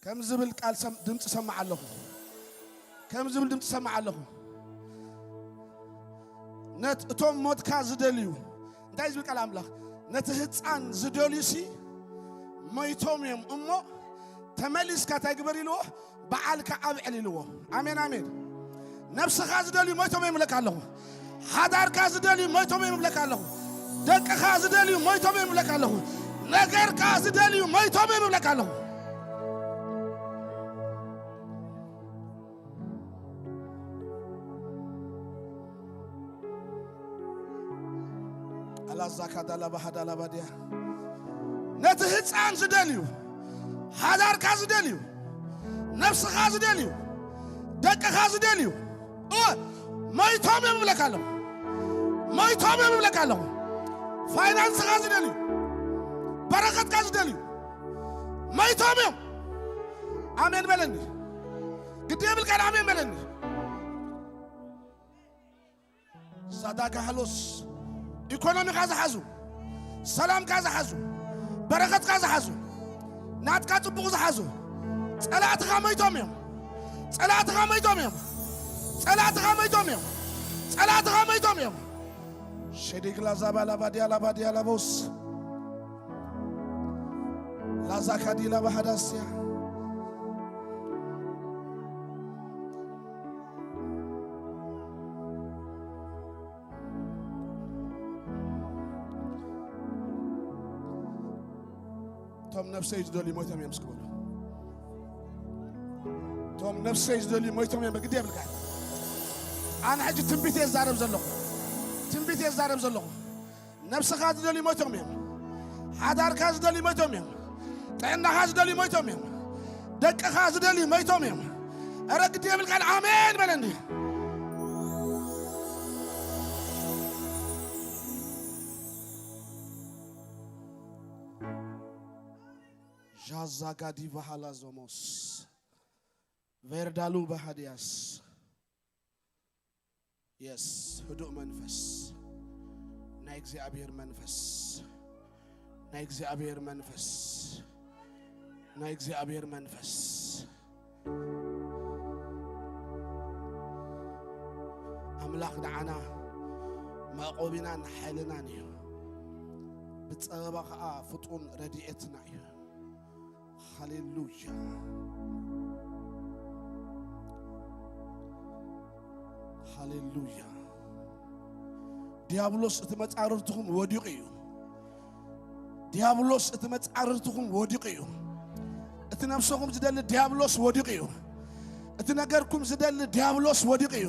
ከም ዝብል ቃል ሰም-፣ ድምፂ ሰማዕ ኣለኹ። ከም ዝብል ድምፂ ሰማዕ ኣለኹ። ነት-፣ እቶም ሞትካ ዝደልዩ፣ እንታይ ዝብል ቃል ኣምላኽ? ነቲ ህፃን ዝደልዩ ሲ ሞይቶም እዮም እሞ፣ ተመሊስካ እንታይ ግበር ኢልዎ? በዓልካ ኣብዕል ኢልዎ። ኣሜን፣ ኣሜን። ነብስኻ ዝደልዩ ሞይቶም እዮም እብለካ ኣለኹ። ሓዳርካ ዝደልዩ ሞይቶም እዮም እብለካ ኣለኹ። ደቅኻ ዝደልዩ ሞይቶም እዮም እብለካ ኣለኹ። ነገርካ ዝደልዩ ሞይቶም እዮም እብለካ ኣለኹ። ኣላዛካ ዳላ ባሃዳላ ባድያ። ነቲ ህፃን ዝደልዩ፣ ሓዳርካ ዝደልዩ፣ ነብስኻ ዝደልዩ፣ ደቅኻ ዝደልዩ፣ እወ፣ ሞይቶም እዮም እብለካ ኣለኹ። ሞይቶም እዮም እብለካ ኣለኹ። ፋይናንስኻ ዝደልዩ፣ በረኸትካ ዝደልዩ፣ ሞይቶም እዮም። ኣሜን በለኒ። ግዲ የብልካን፣ ኣሜን በለኒ። ሳዳካ ሃሎስ፣ ኢኮኖሚኻ ዝሓዙ፣ ሰላምካ ዝሓዙ፣ በረኸትካ ዝሓዙ፣ ናትካ ጽቡቕ ዝሓዙ፣ ጸላእትኻ ሞይቶም እዮም። ጸላእትኻ ሞይቶም እዮም። ጸላእትኻ ሞይቶም እዮም። ጸላእትኻ ሞይቶም እዮም። ሸዲግ ላዛባ ላባዲያ ላባዲያ ላቦስ ላዛካ ዲላ ባሃዳስያ። እቶም ነፍሰይ ዝደልዩ ሞይቶም እዮም እስኪ በሉ። እቶም ነፍሰይ ዝደልዩ ሞይቶም እዮም። ግዲ የብልካ። ኣነ ሕጂ ትንቢት እየ ዝዛረብ ዘለኹ። ትንቢት እየ ዝዛረብ ዘለኹ። ነብስኻ ዝደልዩ ሞይቶም እዮም። ሓዳርካ ዝደልዩ ሞይቶም እዮም። ጥዕናኻ ዝደልዩ ሞይቶም እዮም። ደቅኻ ዝደልዩ ሞይቶም እዮም። ኧረ ግዲ የብልካን፣ ኣሜን በለኒ። ዣዛ ጋዲ ባሃላ ዞሞስ ቬርዳሉ ባሃዲያስ። የስ፣ ህዱእ መንፈስ፣ ናይ እግዚኣብሔር መንፈስ፣ ናይ እግዚኣብሔር መንፈስ፣ ናይ እግዚኣብሔር መንፈስ። ኣምላኽ ንዓና መዕቆቢናን ሓይልናን እዩ። ብጸበባ ኸኣ ፍጡን ረድኤትና እዩ። ሃሌሉያ። ሃሌሉያ። ዲያብሎስ እቲ መጻርርትኹም ወዲቑ እዩ። ዲያብሎስ እቲ መጻርርትኹም ወዲቑ እዩ። እቲ ነብሰኹም ዝደሊ ዲያብሎስ ወዲቑ እዩ። እቲ ነገርኩም ዝደሊ ዲያብሎስ ወዲቑ እዩ።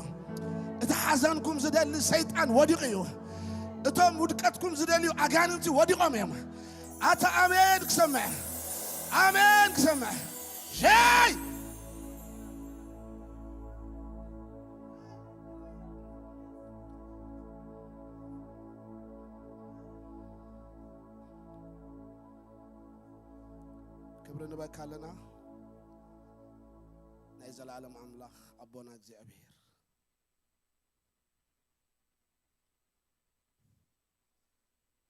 እቲ ሓዘንኩም ዝደሊ ሰይጣን ወዲቑ እዩ። እቶም ውድቀትኩም ዝደልዩ ኣጋንንቲ ወዲቖም እዮም። ኣታ ኣሜን ክሰምዕ፣ ኣሜን ክሰምዕ። ሸይ ክብሪ ንበካ ኣለና። ናይ ዘላለም ኣምላኽ ኣቦና እግዚኣብሔር፣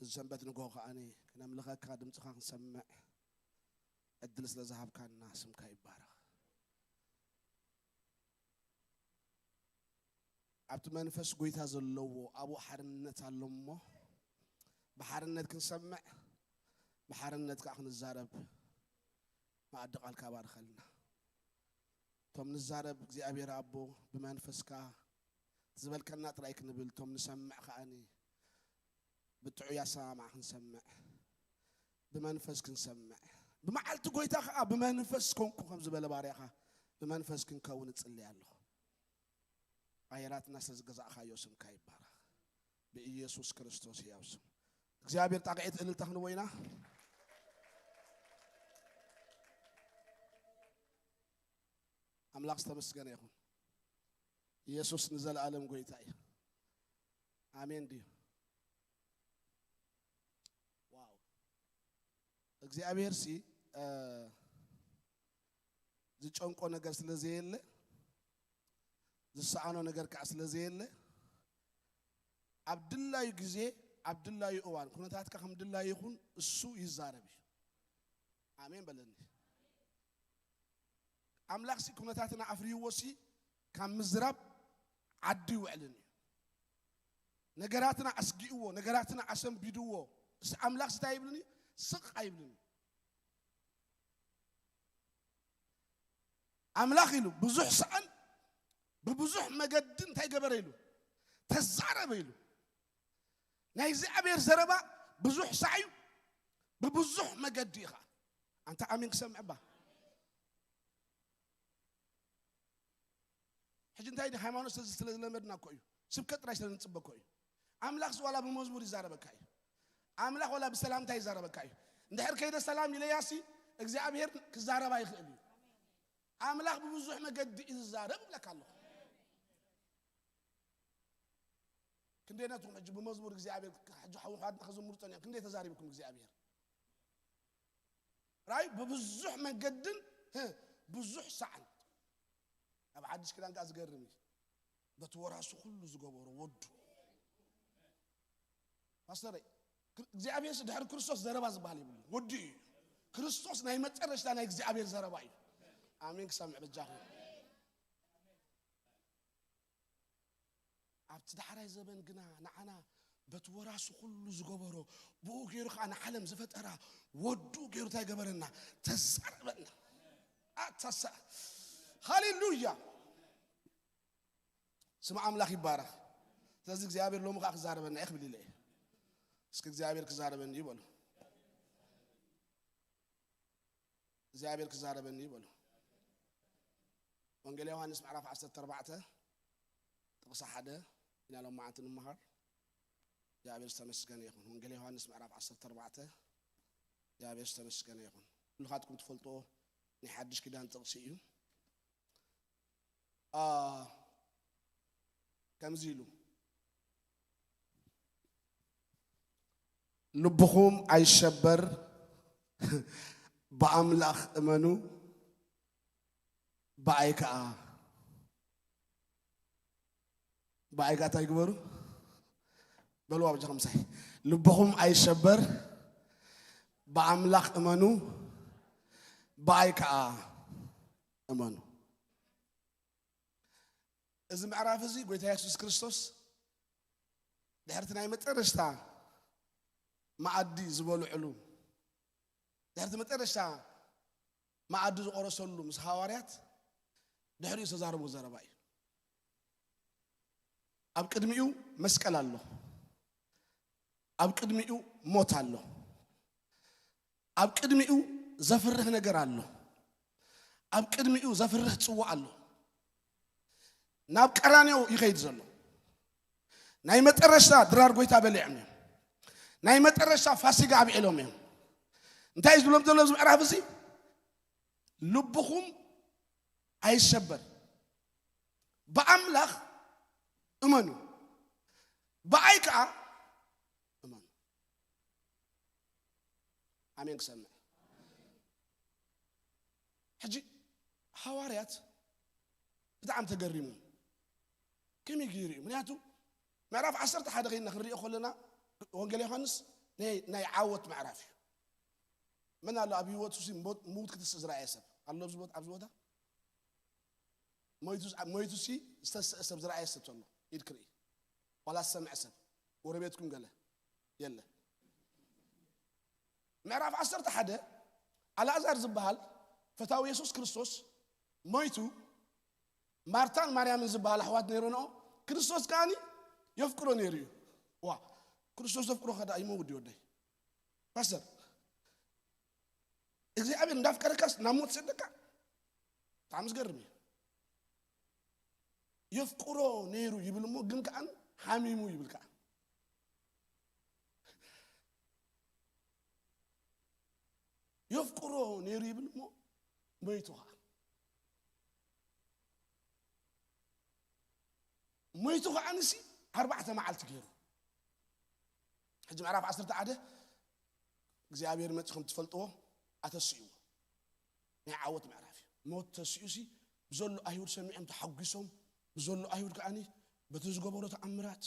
እዚ ሰንበት ንግሆ ከኣኒ ክነምልኸካ፣ ድምፅኻ ክንሰምዕ ዕድል ስለ ዝሃብካና ስምካ ይባረኽ። ኣብቲ መንፈስ ጎይታ ዘለዎ ኣብኡ ሓርነት ኣሎ እሞ፣ ብሓርነት ክንሰምዕ፣ ብሓርነት ከዓ ክንዛረብ መኣዲ ቃልካ ባርኸልና። እቶም ንዛረብ እግዚኣብሔር ኣቦ ብመንፈስካ ዝበልከና ጥራይ ክንብል፣ እቶም ንሰምዕ ከኣኒ ብጥዑይ ኣሰማምዓ ክንሰምዕ፣ ብመንፈስ ክንሰምዕ፣ ብመዓልቲ ጎይታ ከኣ ብመንፈስ ኮንኩ ከም ዝበለ ባርያኻ ብመንፈስ ክንከውን እጽሊ ኣለኹ። ኣየራትና ስለ ዝገዛእኻዮ ስምካ ይባረኽ። ብኢየሱስ ክርስቶስ ሕያው ስም እግዚኣብሔር ጣቕዒት እልልታ ክንቦ ኢና። ኣምላኽ ዝተመስገነ ይኹን። ኢየሱስ ንዘለኣለም ጎይታ እዩ። ኣሜን ድዩ? ዋው። እግዚኣብሔር ሲ፣ እ፣ ዝጨንቆ ነገር ስለ ዘየለ፣ ዝሰኣኖ ነገር ከዓ ስለ ዘየለ፣ ኣብ ድላዩ ግዜ፣ ኣብ ድላዩ እዋን፣ ኩነታትካ ከም ድላዩ ይኹን፣ እሱ ይዛረብ እዩ። ኣሜን በለኒ። ኣምላኽሲ ኩነታትና ኣፍርይዎሲ ካብ ምዝራብ ዓዲ ይውዕልን እዩ። ነገራትና ኣስጊእዎ፣ ነገራትና ኣሰንቢድዎ። እስ ኣምላኽሲ እንታይ ይብልን እዩ? ስቕ ኣይብልን እዩ። ኣምላኽ ኢሉ ብዙሕ ሰኣን ብብዙሕ መገዲ እንታይ ገበረ ኢሉ? ተዛረበ ኢሉ። ናይ እግዚኣብሔር ዘረባ ብዙሕ ሳዕ እዩ፣ ብብዙሕ መገዲ እዩ ኸዓ። ኣንታ ኣሜን ክሰምዕ እባ። ሕጂ እንታይ ዲ ሃይማኖት ስለ ስለዝለመድና እኮ እዩ። ስብከት ጥራይ ስለንጽበ እኮ እዩ። ኣምላኽስ ዋላ ብመዝሙር ይዛረበካ እዩ። ኣምላኽ ዋላ ብሰላምታ ይዛረበካ እዩ። እንድሕር ከይደ ሰላም ኢለያሲ እግዚኣብሔር ክዛረባ ይኽእል እዩ። ኣምላኽ ብብዙሕ መገዲ እዩ ዝዛረብ እብለካ ኣለኹ። ክንደይ ነትኩም ሕጂ ብመዝሙር እግዚኣብሔር ሕጂ ሓውሓትና ክዝምሩ ጸኒሖም ክንደይ ተዛሪብኩም እግዚኣብሔር ራይ ብብዙሕ መንገድን ህ፣ ብዙሕ ሳዕን ኣብ ሓድሽ ክዳን ከዓ ዝገርም እዩ። በቲ ወራሱ ኩሉ ዝገበሮ ወዱ ፓስተረይ፣ ክር- እግዚኣብሔር ድሕሪ ክርስቶስ ዘረባ ዝበሃል የብሉ። ወዱ እዩ። ክርስቶስ ናይ መጨረሽታ ናይ እግዚኣብሔር ዘረባ እዩ። ኣሜን። ክሰምዕ በጃኹም። ኣብቲ ዳሕራይ ዘበን ግና ንዓና በቲ ወራሱ ኩሉ ዝገበሮ ብኡ ገይሩ ከዓ ንዓለም ዝፈጠራ ወዱ ገይሩ እንታይ ገበረና? ተዛረበና። ኣታሳ ሃሌሉያ። ስም ኣምላኽ ይባረኽ። ስለዚ እግዚኣብሔር ሎሚ ከዓ ክዛረበና እዩ ክብል ኢለ እየ። እስኪ እግዚኣብሔር ክዛረበኒ ይበሉ። እግዚኣብሔር ክዛረበኒ ይበሉ። ወንጌል ዮሃንስ ምዕራፍ ዓሰርተ ኣርባዕተ ጥቕሲ ሓደ ኢና ሎማዓንቲ ንምሃር። እግዚኣብሔር ዝተመስገነ ይኹን። ወንጌል ዮሃንስ ምዕራፍ ዓሰርተ ኣርባዕተ እግዚኣብሔር ዝተመስገነ ይኹን። ኩልኻትኩም ትፈልጥዎ ናይ ሓድሽ ኪዳን ጥቕሲ እዩ። አ፣ ከምዚ ኢሉ፣ ልብኹም ኣይሸበር፣ ብኣምላኽ እመኑ፣ ብኣይ ከኣ፣ ብኣይ ከኣ እንታይ ግበሩ? በልዋ በጃኹም ምሳይ። ልብኹም ኣይሸበር፣ ብኣምላኽ እመኑ፣ ብኣይ ከኣ እመኑ። እዚ ምዕራፍ እዚ ጎይታ የሱስ ክርስቶስ ድሕርቲ ናይ መጨረሽታ መኣዲ ዝበልዕሉ፣ ድሕርቲ መጨረሽታ መኣዲ ዝቆረሰሉ ምስ ሃዋርያት ድሕሪኡ ዝተዛረቦ ዘረባ እዩ። ኣብ ቅድሚኡ መስቀል ኣሎ። ኣብ ቅድሚኡ ሞት ኣሎ። ኣብ ቅድሚኡ ዘፍርህ ነገር ኣሎ። ኣብ ቅድሚኡ ዘፍርህ ጽዋእ ኣሎ። ናብ ቀራንዮ ይኸይድ ዘሎ። ናይ መጠረሽታ ድራር ጎይታ በሊዖም እዮም። ናይ መጠረሽታ ፋሲጋ ኣብዒሎም እዮም። እንታይ እዩ ዝብሎም ዘሎ ኣብዚ ምዕራፍ እዚ? ልብኹም ኣይሸበር፣ ብኣምላኽ እመኑ፣ ብኣይ ከኣ እመኑ። ኣሜን ክሰምዕ። ሕጂ ሃዋርያት ብጣዕሚ ተገሪሙ። ከመይ ገይሩ እዩ? ምክንያቱ ምዕራፍ ዓሰርተ ሓደ ከይና ክንሪኦ ከለና ወንጌል ዮሃንስ ናይ ናይ ዓወት ምዕራፍ እዩ። መን ኣሎ ኣብ ህይወቱ ሲ ሞት ክትስእ ዝረኣየ ሰብ ኣሎ ኣብዚ ቦታ? ኣብዚ ቦታ ሞይቱ ሞይቱ ሲ ዝተስአ ሰብ ዝረኣየ ሰብ ዘሎ ኢድ ክርኢ ዋላ ዝሰምዐ ሰብ ጎረቤትኩም ገለ የለ። ምዕራፍ ዓሰርተ ሓደ ኣልኣዛር ዝበሃል ፈታዊ የሱስ ክርስቶስ ሞይቱ፣ ማርታን ማርያምን ዝበሃል ኣሕዋት ነይረንኦ። ክርስቶስ ከኣኒ የፍቅሮ ነይሩ እዩ። ዋ፣ ክርስቶስ ዘፍቅሮ ከዳ ይመውድ ወደይ ፓስተር፣ እግዚኣብሔር እንዳፍቀረካስ ናብ ሞት ሰደካ? ብጣዕሚ ዝገርም እዩ። የፍቅሮ ነይሩ ይብል እሞ ግን ከኣን ሓሚሙ ይብል ከኣ። የፍቅሮ ነይሩ ይብል እሞ ሞይቱ ከኣ፣ ሞይቱ ከኣ ንሲ ኣርባዕተ መዓልቲ ገይሩ። ሕጂ ምዕራፍ ዓሰርተ ሓደ እግዚኣብሔር መፂ ከም ትፈልጥዎ ኣተስእዎ ናይ ዓወት ምዕራፍ እዩ። ሞት ተስኡ ሲ ብዘሎ ኣይሁድ ሰሚዖም ተሓጒሶም፣ ብዘሎ ኣይሁድ ከዓኒ በቲ ዝገበሮ ተኣምራት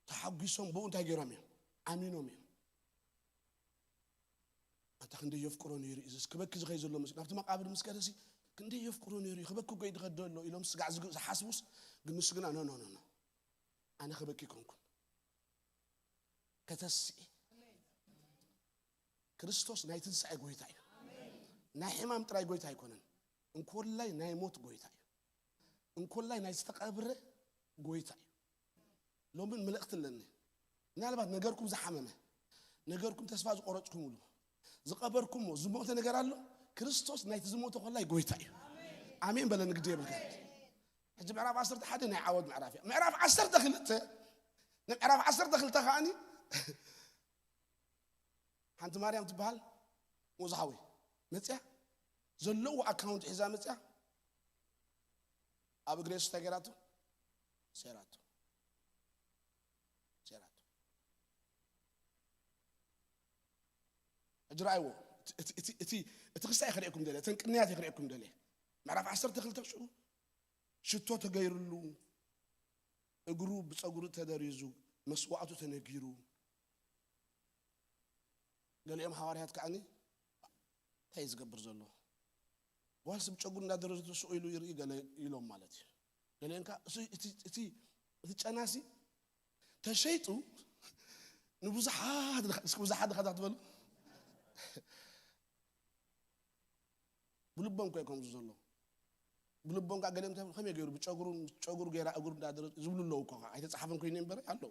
ተሓጒሶም ብኡ እንታይ ገይሮም እዮም? ኣሚኖም እዮም። ኣንታ ክንደይ የፍቅሮ ነይሩ እዩ። እዚ ክበኪ ዝኸይ ዘሎ ምስ ናብቲ መቃብር ምስ ከደሲ እንዴ የፍቅሮ ነይሩ፣ ክበኪ ጎይ ድኸዶ ኣሎ ኢሎም ስጋዕ ዝግ- ዝሓስቡስ፣ ግን ንሱ ግና፣ ኖ፣ ኖ፣ ኖ፣ ኖ። ኣነ ክበኪ ኮንኩን። ከተስኢ። ክርስቶስ ናይ ትንሳኤ ጎይታ እዩ። ናይ ሕማም ጥራይ ጎይታ ኣይኮነን። እንኮላይ ናይ ሞት ጎይታ እዩ። እንኮላይ ናይ ዝተቐብረ ጎይታ እዩ። ሎምን መልእኽቲ ኣለኒ። ምናልባት ነገርኩም ዝሓመመ፣ ነገርኩም ተስፋ ዝቆረጽኩምሉ፣ ዝቐበርኩሞ ዝሞተ ነገር ኣሎ። ክርስቶስ ናይቲ ዝሞተ ኮላይ ጎይታ እዩ። ኣሜን በለኒ፣ ግዲ የብልካ። ሕጂ ምዕራፍ ዓሰርተ ሓደ ናይ ዓወት ምዕራፍ እያ። ምዕራፍ ዓሰርተ ክልተ፣ ንምዕራፍ ዓሰርተ ክልተ ከኣኒ ሓንቲ ማርያም ትበሃል፣ ሙዝ ሓወይ፣ መጽያ፣ ዘለዎ ኣካውንት ሒዛ መጽያ፣ ኣብ እግሪ የሱስ እንታይ ገይራቶ? ሰይራቶ። ሰይራቶ። ሕጂ ረኣይዎ። እቲ- እቲ- እቲ- እቲ- እቲ ክስታይ ክርእየኩም ደልየ፣ እተን ቅንያት ክርእየኩም ደልየ። ምዕራፍ ዓሰርተ ክልተ ሽዑ ሽቶ ተገይርሉ፣ እግሩ ብጸጉሪ ተደሪዙ፣ መስዋዕቱ ተነጊሩ። ገሊኦም ሃዋርያት ከዓኒ እንታይ እዩ ዝገብር ዘሎ? ጓል ስብ ጨጉሩ እንዳደረዘ ስቕ ኢሉ ይርኢ ገለ ኢሎም ማለት እዩ። ገሊኦም ከኣ እሱ- እቲ- እቲ- እቲ ጨናሲ ተሸይጡ ንብዙሓት ድኻ- እስኪ ብዙሓት ድኻታት ትበሉ። ብልቦም ኮ ከምዚ ዘሎ። ብልቦም ከኣ ገሊኦም እንታይ ይብሉ? ከመይ ገይሩ ብጨጉሩ፣ ጨጉሩ ገይራ እግሩ እንዳደረ ዝብሉ ኣለዉ እኮ። ኣይተጻሓፈን ኮይኑ እምበር ኣለዉ።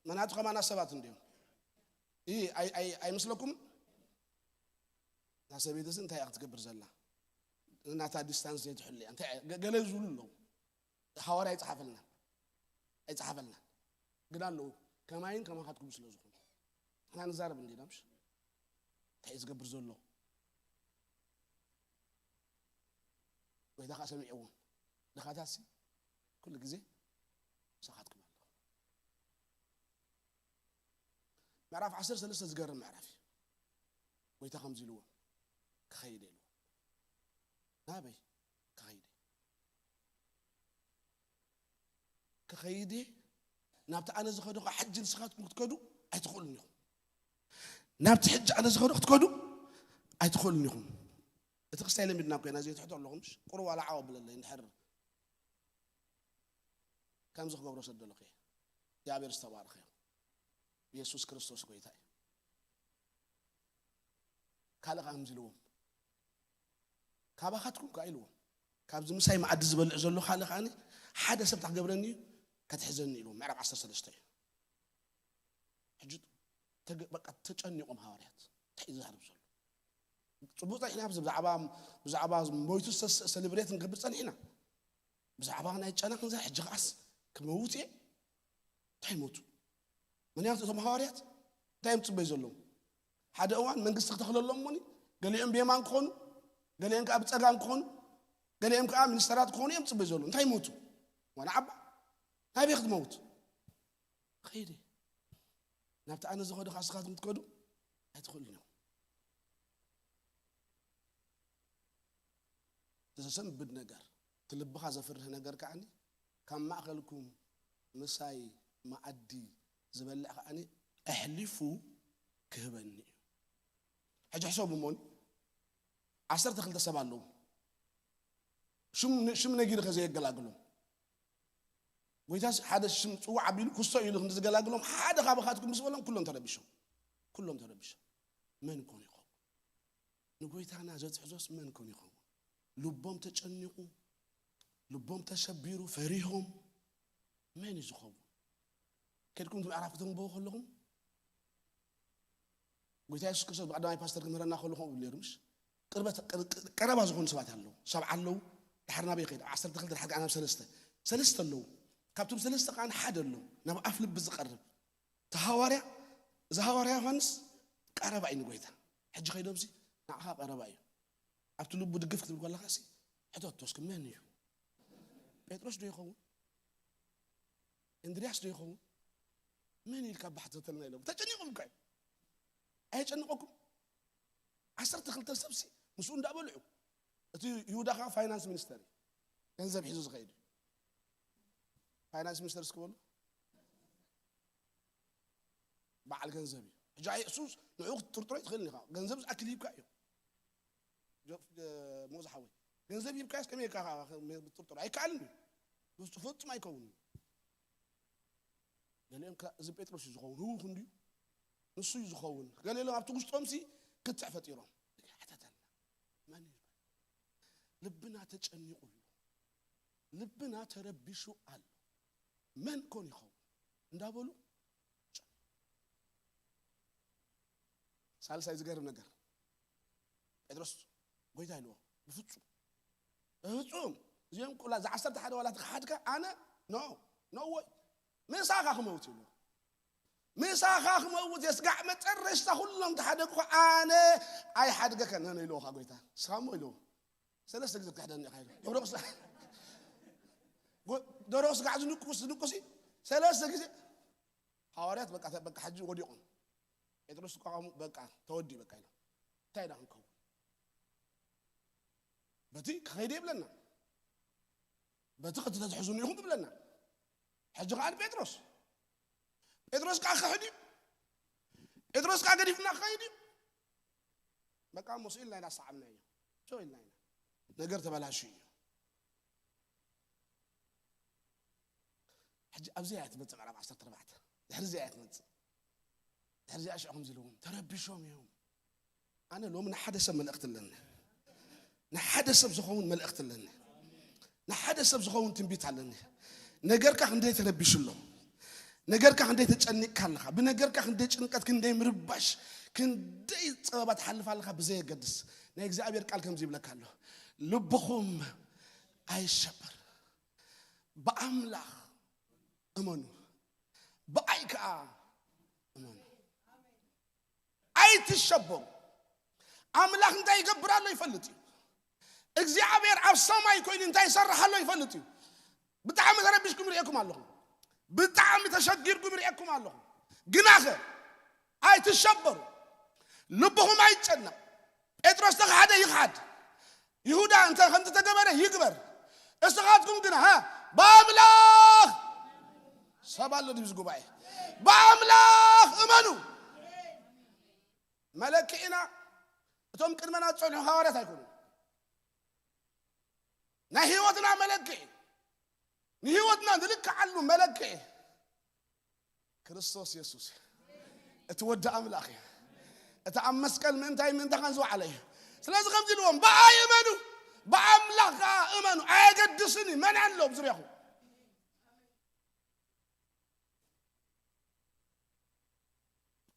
መናቱ ከማና ሰባት እንዲዮም። ይህ ኣይ- ኣይ- ኣይመስለኩም? እታ ሰበይትስ እንታይ እያ ክትገብር ዘላ? እናታ ዲስታንስ ዘይትሕሉ እያ። እንታይ እያ? ገ- ገለ ዝብሉ ኣለዉ። ሃዋርያ ኣይጸሓፈልና፣ ኣይጸሓፈልና። ግን ኣለዉ፣ ከማይን ከማኻትኩም ስለ ዝኾኑ። ንሕና ንዛረብ እንዲና፣ ምሽ? እንታይ እዩ ዝገብር ዘሎ? ጎይታ ከኣ ሰሚዕዎም። ድኻታትሲ ኩሉ ግዜ ምሳኻትኩም ኣለኹ። ምዕራፍ ዓሰርተ ሰለስተ ዝገርም ምዕራፍ እዩ። ጎይታ ከምዚ ኢልዎም፣ ክኸይድ ኢልዎም። ናበይ ክኸይድ? ክኸይድ እየ። ናብቲ ኣነ ዝኸዶ ኸዓ ሕጂ ንስኻትኩም ክትከዱ ኣይትኽእሉን ኢኹም። ናብቲ ሕጂ ኣነ ዝኸዶ ክትከዱ ኣይትኽእሉን ኢኹም። እቲ ክስታይ ለሚድና እኮ ኢና ዘይትሕቶ ኣለኹም። ቁሩብ ዋላ ዓው ኣብለለይ እንድሕር ከምዚ ክገብሮ ሰደለኹ እየ። እግዚኣብሔር ዝተባረኸ እዩ። የሱስ ክርስቶስ ጎይታ እዩ። ካልእ ከዓ ከምዚ ኢልዎም፣ ካባኻትኩም ከዓ ኢልዎም፣ ካብዚ ምሳይ መኣዲ ዝበልዕ ዘሎ ካልእ ከዓኒ ሓደ ሰብ እንታይ ክገብረኒ እዩ? ከትሕዘኒ ኢልዎም። ምዕራፍ ዓሰርተ ሰለስተ እዩ። ሕጂ ተገ- በቃ ተጨኒቖም ሃዋርያት እንታይ እዩ ዝዛረብ ዘሎ? ጽቡቕ ጸኒሕና ብዛዕባ ብዛዕባ ሞይቱ ሰለብሬት ንገብር ጸኒሕና። ብዛዕባ ናይ ጨና ክንዛ ሕጂ ከዓስ ክመውት እየ እንታይ ሞቱ? ምክንያቱ እቶም ሃዋርያት እንታይ እዮም ዝጽበዩ ዘለዉ? ሓደ እዋን መንግስቲ ክተኽለሎም እሞኒ ገሊኦም ብየማን ክኾኑ፣ ገሊኦም ከዓ ብጸጋም ክኾኑ፣ ገሊኦም ከዓ ሚኒስተራት ክኾኑ እዮም ዝጽበዩ ዘለዉ። እንታይ ሞቱ? ዋና ዓባ ናበይ ክትመውት? ኸይደ ናብቲ ኣነ ዝኸዶ ከዓ ስኻትኩም ትከዱ ኣይትኽእሉን እዮም። ዘሰንብድ ነገር፣ እቲ ልብኻ ዘፍርህ ነገር ከዓኒ ካብ ማእኸልኩም ምሳይ መኣዲ ዝበልዕ ከዓኒ ኣሕሊፉ ክህበኒ እዩ። ሕጂ ሕሰቡ እሞኒ ዓሰርተ ክልተ ሰብ ኣለዉ። ሽም ሽም ነጊርኸ ዘየገላግሎም ጎይታስ ሓደ ሽም ጽዋዕ ኣቢሉ ክሶ ኢሉ ክንዲ ዝገላግሎም ሓደ ካባኻትኩም ምስ በሎም ኩሎም ተረቢሾም። ኩሎም ተረቢሾም። መን ኮን ይኸውን? ንጎይታና ዘትሕዞስ መን ኮን ይኸውን? ልቦም ተጨኒቑ፣ ልቦም ተሸቢሩ፣ ፈሪሆም መን እዩ ዝኸውን? ከድኩም እቲ ምዕራፍ ክተንብቦ ከለኹም ጎይታ የሱስ ክርስቶስ ብቀዳማይ ፓስተር ክምህረና ከሎ ከምኡ ነይሩ ምሽ? ቅርበት- ቅር- ቅር- ቀረባ ዝኾኑ ሰባት ኣለዉ። ሰብዓ ኣለዉ። ድሓር ናበይ ከይድ? ዓሰርተ ክልተ ድሓር ከኣ ናብ ሰለስተ። ሰለስተ ኣለዉ። ካብቶም ሰለስተ ከኣ ሓደ ኣሎ ናብ ኣፍ ልቢ ዝቀርብ። እቲ ሃዋርያ፣ እዚ ሃዋርያ ዮሃንስ ቀረባ እዩ ንጎይታ። ሕጂ ከይዶምሲ ንዓኻ ቀረባ እዩ። ኣብቲ ልቡ ድግፍ ክትብል ከለኻሲ ሕተቶ እስኪ መን እዩ? ጴጥሮስ ዶ ይኸውን? እንድርያስ ዶ ይኸውን? መን ኢልካ ባሕተተልና ኢሎም ተጨኒቖም እኳ እዮም። ኣየጨንቐኩም? ዓሰርተ ክልተ ሰብሲ ምስኡ እንዳበልዑ እቲ ይሁዳ ከዓ ፋይናንስ ሚኒስተር እዩ። ገንዘብ ሒዙ ዝኸይድ እዩ። ፋይናንስ ሚኒስተር እስኪ በሉ በዓል ገንዘብ እዩ። ሕጂ ኣይ እሱስ ንዕኡ ክትጥርጥሮ ይትኽእል ኢኻ። ገንዘብ ዝኣክል ሂብካ እዩ። ጆ- እ፣ ሞዛ ሓወይ ገንዘብ ሂብካስ ከመይ ኢልካ ብጥርጥር ኣይከኣልን እዩ። ብፍጹም ኣይከውንን። ገሊኦም ከ እዚ ጴጥሮስ እዩ ዝኸውን፣ ህውኽ እንድዩ፣ ንሱ እዩ ዝኸውን። ገሊኦም ኣብቲ ውሽጦምሲ ክትዕ ፈጢሮም። ሕተተልና፣ መን እዩ? ልብና ተጨኒቑ ኣሎ፣ ልብና ተረቢሹ ኣሎ፣ መን ኮን ይኸውን እንዳበሉ። ሳልሳይ ዝገርም ነገር፣ ጴጥሮስ ጎይታ ኢልዎ፣ ብፍጹም፣ ብፍጹም፣ እዚኦም ኩላ፣ እዚ ዓሰርተ ሓደ ዋላ ተኸሓድካ፣ ኣነ፣ ኖ፣ ኖ ወይ፣ ምሳኻ ክመውት ኢልዎ። ምሳኻ ክመውት፣ የስጋዕ መጨረሽታ ኩሎም ተሓደግኩ፣ ኣነ ኣይሓድገከን፣ ኖ፣ ኖ ኢልዎ፣ ካ ጎይታ፣ ስኻ እሞ ኢልዎ፣ ሰለስተ ግዜ ክሕደኒ ኢኻ ኢልዎ። ደብረ ቁስ-፣ ጎ-፣ ደብረ ቁስ ጋዕ ዝንቁስ፣ ዝንቁሲ፣ ሰለስተ ግዜ፣ ሃዋርያት በቃ፣ በቃ፣ ሕጂ ወዲቖም። ጴጥሮስ እኳ፣ በቃ፣ ተወዲ፣ በቃ፣ ኢሎም። እንታይ ኢና ክንከውን? በቲ ክኸይድ የብለና። በቲ ክትተትሕዙኒ ኢኹም ይብለና። ሕጂ ከኣ ንጴጥሮስ፣ ጴጥሮስ ከኣ ክሕድ እዩ። ጴጥሮስ ከኣ ገዲፍና ክኸይድ እዩ። በቃ፣ እሞ ስኢልና ኢና ሰዓብናዮ። ሸው ኢልና ኢና። ነገር ተበላሹ እዩ። ሕጂ ኣብዚ እያ ትመጽእ ምዕራፍ ዓሰርተ ኣርባዕተ። ድሕሪ እዚኣ እያ ትመጽእ። ድሕሪ እዚኣ ሽዑ ከምዚ ኢልዎም፣ ተረቢሾም እዮም። ኣነ ሎሚ ንሓደ ሰብ መልእኽቲ ኣለኒ። ንሓደ ሰብ ዝኸውን መልእኽቲ ኣለኒ። ንሓደ ሰብ ዝኸውን ትንቢት ኣለኒ። ነገርካ ክንደይ ተረቢሹ ኣሎ። ነገርካ ክንደይ ተጨኒቅካ ኣለኻ። ብነገርካ ክንደይ ጭንቀት፣ ክንደይ ምርባሽ፣ ክንደይ ጸበባ ትሓልፍ ኣለኻ ብዘየገድስ። ናይ እግዚኣብሔር ቃል ከምዚ ይብለካ ኣሎ። ልብኹም ኣይሸበር። ብኣምላኽ እመኑ፣ ብኣይ ከኣ እመኑ። ኣይትሸበሩ። ኣምላኽ እንታይ ይገብር ኣሎ ይፈልጥ እዩ። እግዚኣብሔር ኣብ ሰማይ ኮይኑ እንታይ ይሰርሕ ኣሎ ይፈልጥ እዩ። ብጣዕሚ ተረቢሽኩም ይርእየኩም ኣለኹ። ብጣዕሚ ተሸጊርኩም ይርእየኩም ኣለኹ። ግናኸ ኣይትሸበሩ። ልብኹም ኣይጨነቕ። ጴጥሮስ ተኻሓደ ይኽሓድ። ይሁዳ እንተ ከምቲ ተገበረ ይግበር። እስኻትኩም ግና፣ ሃ፣ ብኣምላኽ፣ ሰብ ኣሎ ድዩ እዚ ጉባኤ? ብኣምላኽ እመኑ። መለክዒና እቶም ቅድመና ዝጸንሑ ሃዋርያት ኣይኮኑን። ናይ ህይወትና መለክዒ፣ ንህይወትና ንልክዓሉ መለክዒ ክርስቶስ የሱስ እዩ። እቲ ወዲ ኣምላኽ እዩ። እቲ ኣብ መስቀል ምእንታይ ምእንታኻን ዝወዓለ እዩ። ስለዚ ከምዚ ኢልዎም፣ ብኣይ እመኑ፣ ብኣምላኽ ከኣ እመኑ። ኣየገድስን እዩ መን ኣሎ ኣብ ዙርያኹም።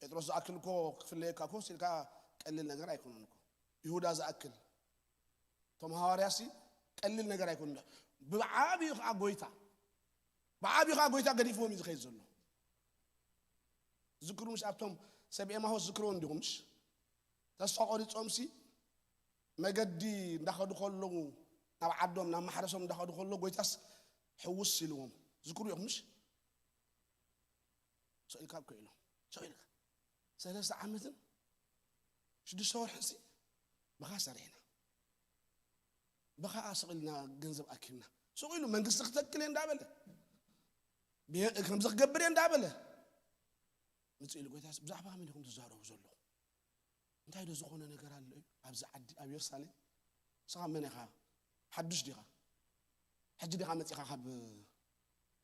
ጴጥሮስ ዝኣክል እኮ ክፍለየካ እኮ ሲልካ ቀሊል ነገር ኣይኮነን እኮ። ይሁዳ ዝኣክል እቶም ሃዋርያሲ ቀሊል ነገር ኣይኮኑን። ብዓብዩ ከዓ ጎይታ፣ ብዓብዩ ከዓ ጎይታ ገዲፍዎም እዩ ዝኸይድ ዘሎ። ዝክሩ ምሽ ኣብቶም ሰብ ኤማሆስ ዝክርዎ እንዲኹም ምሽ ተስፋ ቆሪጾምሲ መገዲ እንዳኸዱ ከለዉ ናብ ዓዶም ናብ ማሕረሶም እንዳኸዱ ከለዉ ጎይታስ ሕውስ ኢልዎም ዝክሩ ኢኹም ምሽ ስቕ ኢልካ እኮ ኢሎም። ስቕ ኢልካ ሰለስተ ዓመትን ሽዱሽተ ወርሕንሲ ብኻ ሰሪሕና፣ ብኻ ስቕ ኢልና ገንዘብ ኣኪብና፣ ስቕ ኢሉ መንግስቲ ክተክል እየ እንዳበለ፣ ብየ-፣ ከምዚ ክገብር እየ እንዳበለ ምጽእ ኢሉ። ጎይታስ ብዛዕባ መን ኢኹም ትዛረቡ ዘለኹም? እንታይ ዶ ዝኾነ ነገር ኣሎ እዩ ኣብዚ ዓዲ ኣብ የሩሳሌም? ንስኻ መን ኢኻ? ሓዱሽ ዲኻ? ሕጂ ዲኻ መጺኻ ካብ፣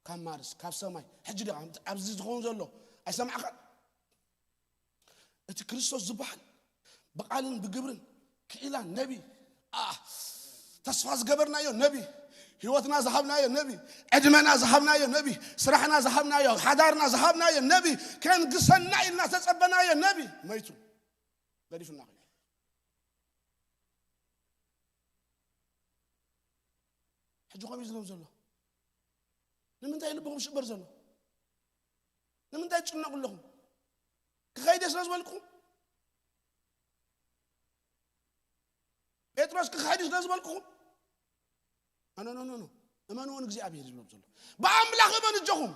ካብ ማርስ ካብ ሰማይ? ሕጂ ዲኻ ኣብዚ ዝኸውን ዘሎ? ኣይሰማዕካን? እቲ ክርስቶስ ዝበሃል ብቓልን ብግብርን ክኢላ ነቢ፣ ኣ፣ ተስፋ ዝገበርናዮ ነቢ፣ ህይወትና ዝሃብናዮ ነቢ፣ ዕድመና ዝሃብናዮ ነቢ፣ ስራሕና ዝሃብናዮ፣ ሓዳርና ዝሃብናዮ ነቢ፣ ከንግሰና ኢልና ተጸበናዮ ነቢ መይቱ። ገዲፉና ኸይዱ። ሕጂ ከምኡ እዩ ዝብሎም ዘሎ። ንምንታይ ልብኹም ሽበር ዘሎ? ንምንታይ ትጭነቑ ኣለኹም? ክኸይድ እየ ስለ ዝበልኩኹም? ጴጥሮስ ክኸይድ እዩ ስለ ዝበልኩኹም? ኖ፣ ኖ፣ ኖ፣ ኖ። እመንዎ ንእግዚኣብሔር እዩ ዝብሎም ዘሎ። ብኣምላኽ እመኑ፣ እጆኹም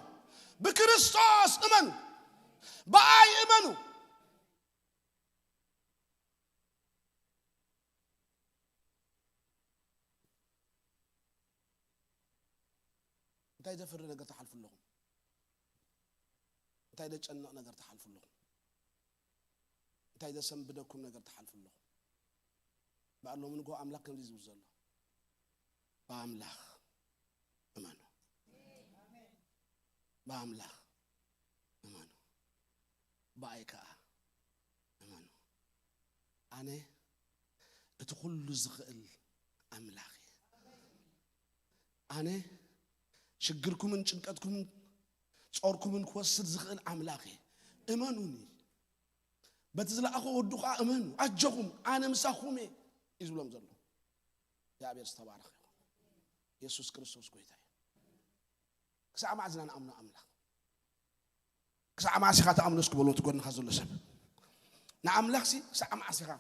ብክርስቶስ እመኑ፣ ብኣይ እመኑ። እንታይ ዘፍሪ ነገር ትሓልፉ ኣለኹም? እንታይ ዘጨንቕ ነገር ትሓልፉ ኣለኹም? እንታይ ዘሰንብደኩም ነገር ትሓልፉ ኣለኹም? በኣሎም ንጎ ኣምላኽ ከምዚ ዝብል ዘሎ፣ ብኣምላኽ እመኑ። ብኣምላኽ እመኑ። ብኣይ ከኣ እመኑ። ኣነ እቲ ኩሉ ዝኽእል ኣምላኽ እየ። ኣነ ሽግርኩምን ጭንቀትኩምን ጾርኩምን ክወስድ ዝኽእል ኣምላኽ እየ። እመኑኒ። በቲ ዝለኣኾ ወዱ ኸዓ እመኑ። ኣጆኹም፣ ኣነ ምሳኹም እየ እዩ ዝብሎም ዘሎ። እግዚኣብሔር ዝተባረኸ ይኹን። የሱስ ክርስቶስ ጎይታ እዩ። ክሳዕ መዓዝ ኢና ንኣምኖ ኣምላኽ? ክሳዕ መዓስ ኢኻ ትኣምኖ እስኪ በሎ እቲ ጎንኻ ዘሎ ሰብ። ንኣምላኽሲ ክሳዕ መዓስ ኢኻ?